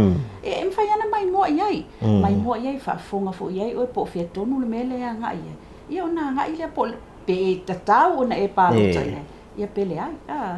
e mafai lava ona maimoa i ai, maimoa i ai, faafofoga foi i ai oe po o fea tonu le mea lea e agai i ai. Ia ona agai lea po o Pe e tatau ona e palota i ai, ia pe leai. A.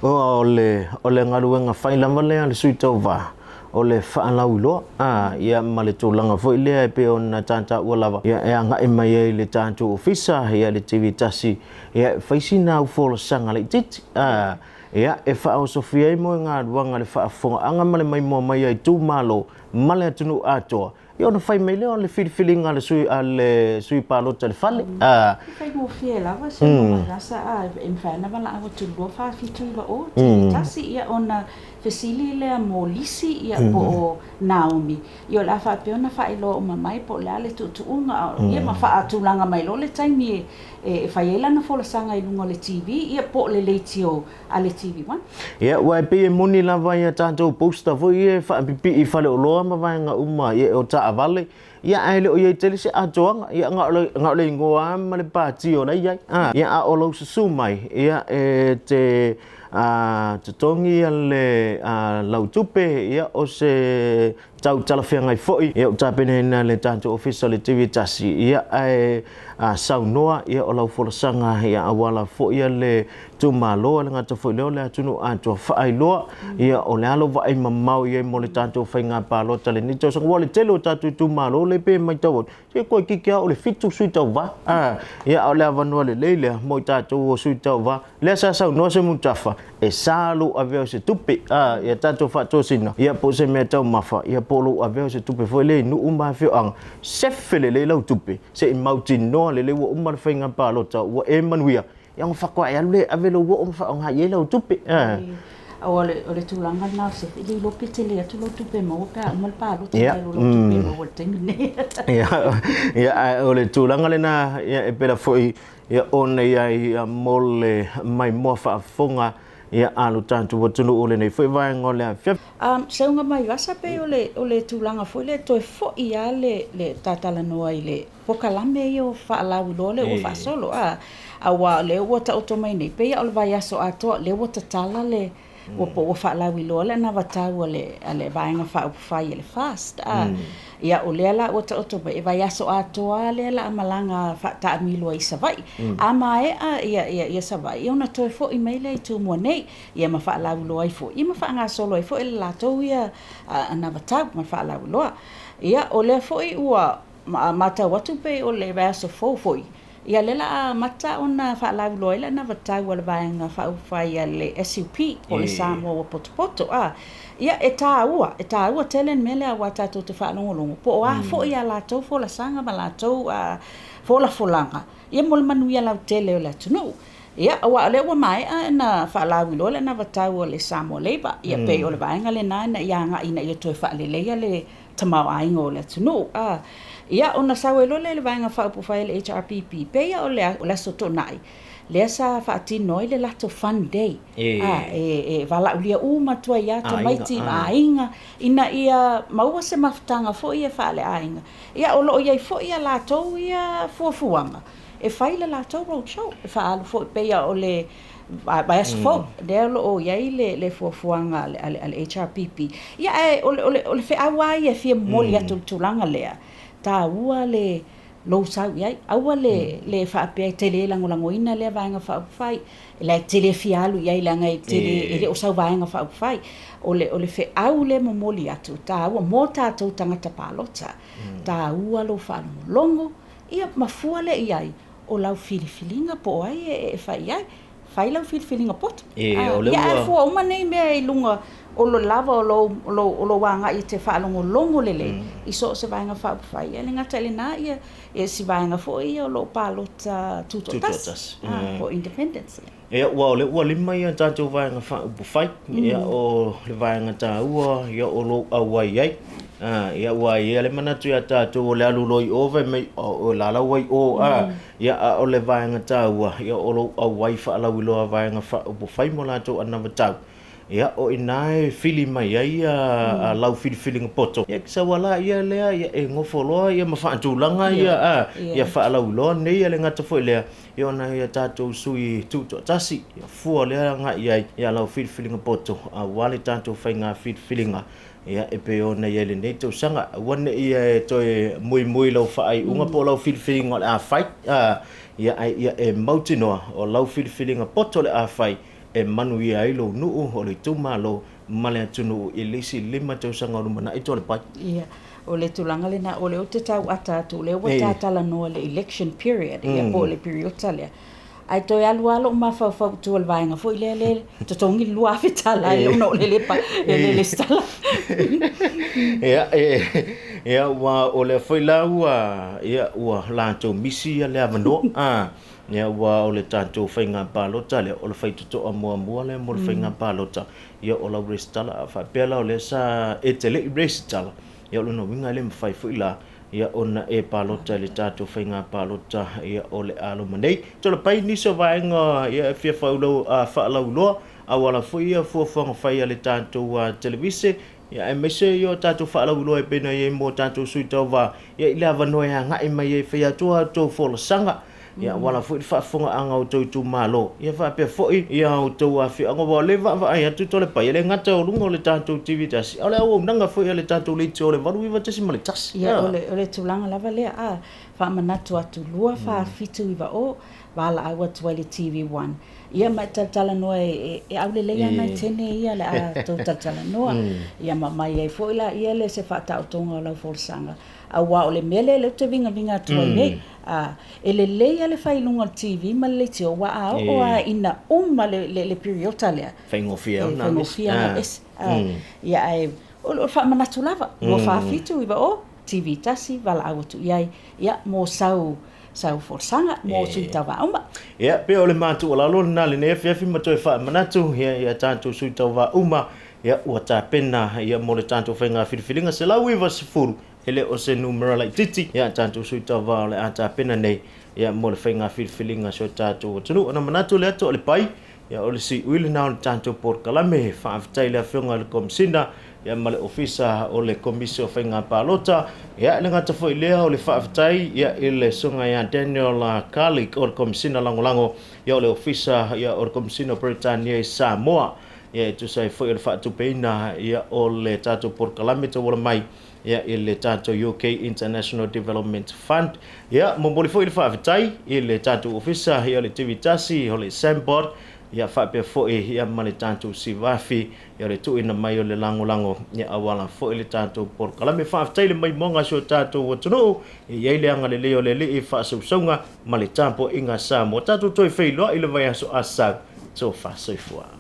O le, o le galuega fai lava lea a le sui tauva, o le faalauiloa, a, ia ma le tulaga foi lea e pei ona tataua lava, ia e agai mai ai le tatou ofisa, ia le TV tasi, ia e fai sina au folasaga laitiiti, a, ia e faaosofia ai moegaluaga le faafofogaaga ma le maimoa mai a itumalo ma le atunuu atoa, Ia ona fai mai lea o le filifiliga a le sui, a le sui palota i le fale. A. E faigofie lava se rasa a e mafai ona valaau atu i le 2 4 7 9 0 3 1 ia ona fesili lea mo Lisi ia po o Naomi ia o le a faapea ona faailoa uma mai po o le a le tuutuuga ia ma faatulaga mai loa le taimi e fai ai lana folasaga i luga o le TV ia po o le leitio a le TV One. Ia, aua e pei e moni lava ia tatou poster foi ia e faapipii i faleoloa ma vaega uma ia o taavale, ia ae le o i ai tele se atoaga, ia na o le, na o le igoa lava ma le pati o la e i ai. A, ia a o lou susu mai, ia e te a, totogi ia le a, lau tupe, ia o se tau talafeagai foi, ia ua tapenaina e le tatou Ofisa o le TV tasi, ia ae a saunoa, ia o lau folasaga, ia auala foi ia le itumalo, e le gata foi lea o le atunuu atoa faailoa, ia o le a lou vaai mamao i ai mo le tatou faiga palota lenei tausaga, aua o le tele o tatou itumalo lea pei e matau atu, se toeitiiti lava o le 7 sui tauva, a, ia a o le avanoa lelei lea mo i tatou o sui tauva. Lea sa saunoa se mutafa, e sa lou avea o se tupe, a, ia tatou faatosina, ia po o se mea taumafa, ia po o lou avea o se tupe foi lea i nuu ma afioaga, sefe lelei lau tupe, se i mautinoa lelei ua uma le faiga palota, ua e manuia, ia ona faatoa e alu lea e ave lou oo ma faaaoga i ai lau tupe. A. O le, o le tulaga lena o se sefe, le iloa pe tele atu lau tupe maua pe a uma le palota nai lo lau tupe maua i le taimi lenei. Ia, ia, ae o le tulaga lena, ia, e pela foi, Ia ona i ai ia mo le maimoa faafofoga ia a lo tatou atunuu o lenei foi vaega o le afiafi. Seuga mai vasa pei o le o le tulaga foi lea toe foi lava le le ta talanoa i le polokalame ia o faalauiloa lea ua faasolo a aua o lea ua taoto mai nei pei lava o le vaiaso atoa lea ua tatala le. Ua po ua faalauiloa le anavatau a le a le Vaega Faaupufai a le FAST, a ia o lea la ua taoto mai e vaiaso atoa lava lea la a malaga faataamilo ai i Savaii. A maea ia ia ia Savaii ona toe foi mai lea i Tumua nei, ia ma faalauiloa ai foi, ia ma faagasolo ai foi le latou ia anavatau ma faalauiloa. Ia o lea foi ua matau atu pei o le vaiaso fou foi, Ia lea la a amata ona faalauiloa ai le anavatau a le Vaega Faaupufai a le SUP, po o le Samoa Ua Potopoto. A, ia, e tāua, e tāua tele le mea lea aua tatou te faalogologo po o a foi a latou folasaga ma latou folafolaga, ia mo le manuia lautele o le atunuu. Ia, aua o lea ua maea ona faalauiloa le anavatau a le Samoa Labour, ia pei o le vaega lena ina ia agai ina ia toe faaleleia le tamaoaiga o le atunuu. A, ia, ona sau ai loa lea i le Vaega Faaupufai a le HRPP, pei o le, o le Aso Toonai, lea sa faatino ai le latou Fun Day, a, e, e valaaulia uma atu ai lava tamaiti ma aiga, ina ia maua se mafutaga foi ia faaleaiga. Ia, o lo o i ai foi a latou ia fuafuaga e fai le latou road show, e faaalu foi pei o le vaiaso fou, lea o lo o i ai le fuafuaga a le HRPP. Ia, ae o le feau lava ia e fia momoli atu i le tulaga lea, taua le lou sau i ai. Aua le faapea e te le lagolagoina lea Vaega Faaupufai, la e te le fia alu i ai leaga e te le, e le o sau Vaega Faaupufai. O le feau lea e momoli atu, taua mo tatou tagata palota, taua lou faalogologo, ia ma fua lea i ai o lau filifiliga po o ai e fai i ai. Fai lau filifiliga poto. Ia, o lea ua... Ia, ae fua uma nei mea i luga o le lava o lou, o lou, o lou agai e te faalogologo lelei i so o se Vaega Faaupufai. Ia, e le gata i lena, ia, ia si vaega foi ia o lo o palota tutoatasi, po o independents. Ia, aua o lea ua lima ia tatou Vaega Faaupufai, ia, o le vaega taua, ia, o lou auai ai. Ia, aua e i ai le manatu ia tatou o le alu loa i o fai mai, o la la ua i o, ia, a o le vaega taua, ia, o lou auai faalauiloa Vaega Faaupufai mo latou anavatau. Ia, o i ina e fili mai ai ia lau filifiliga poto, ia sau lava ia lea, ia e gofo loa ia ma faatulaga ia, ia faalauiloa nei, e le gata foi i lea, ia ona ia tatou sui tutoatasi, ia fua lea agai i ai ia lau filifiliga poto aua le tatou faiga filifiliga, ia e pei ona i ai lenei tausaga. Aua ne i e toe muimui lau faaiuga po o lau filifiliga o le a fai, ia ae ia e mautinoa o lau filifiliga poto o le a fai, e manuia ai lou nuu, o le itumalo ma le atunuu i le isi 5 tausaga o lumanai Toalepai. Ia, o le tulaga lena, o lea ou te tau ata atu, o lea ua ta talanoa i le election period, ia po o le piriota lea. Ae toe alu lava lou mafaufau i tua i le vaega foi lea le totogi le $2,000 i lona o le le e le lesitala. Ia, ia, aua o lea foi la ua, ia, ua latou misi le avanoa. Ia, aua o le tatou faiga palota lea, o le faitotoa muamua lea mo le faiga palota, ia o lau resitala. A faapea la o lea sa e te le i resitala, ia o lona uiga e le mafai foi la ia ona e palota i le tatou faiga palota ia o le a loma nei. Tolopai nisi o vaega ia e fia faalauiloa auala foi ia fuafuaga fai a le tatou televise, ia aemaise ia o tatou faalauiloa e pei ona i ai mo tatou sui tauva, ia i le avanoa e agai mai ai e fai atu a outou folasaga. Ia auala foi le faafofogaaga o outou itumalo, ia faapea foi ia outou afioaga, aua o lea e vaavaai atu Toalepai, e le gata o luga o le tatou TV tasi, a o le auaunaga foi a le tatou leitio o le 89.1. Ia, o le tulaga lava lea, a faamanatu atu, 2 4 7 9 o, valaau atu ai le TV One. Ia ma e talatalanoa e aulelei lava nai teine ia o le a tou talatalanoa. Ia ma aumai ai foi laia le se faataotoga o lau folasaga. Aua o le mea lea lea ou te vigaviga atu ai nei, a, e lelei lava le fai i luga o le TV ma le leitio, aua a oo lava ina uma le piriota lea, faigofie lava ona faigofie lava ona ese. Ia ae o le faamanatu lava, 2 4 7 9 0, TV tasi, valaau atu i ai, ia, mo sau sau folasaga mo sui tauva uma. Ia, pei o le matualalo lena lenei afiafi ma toe faamanatu ia i a tatou sui tauva uma. Ia, ua tapena ia mo le tatou faiga filifiliga 190, e le o se numera laitiiti, ia tatou sui tauva o le a tapena nei ia mo le faiga filifiliga a si o tatou atunuu. Ona manatu lea Toalepai, ia o le siui lena o le tatou polokalame. Faafetai i le Afioga i le Komesina ia ma le Ofisa o le Komisi o Faiga Palota. Ia, e le gata foi i lea o le faafetai ia i le Susuga ia Daniel Garlick o le Komesina Lagolago ia o le Ofisa ia o le Komesina o Peretania i Samoa. Ia, e tusa ai foi o le faatupeina, ia, o le tatou polokalame tauala mai, ia, i le tatou UK International Development Fund. Ia, momoli foi le faafetai i le tatou ofisa, ia, o le TV tasi, o le Sandboard, ia, faapea foi, ia, ma le tatou Sivafi, ia, o le tuuina mai o le lagolago, ia, auala foi le tatou polokalame. Faafetai le maimoaga a si o tatou atunuu, e i ai le agalelei o le Alii, faasausauga ma le tapuaiga a Samoa. Tatou toe feiloai i le vaiaso a sau. Tofa soifua.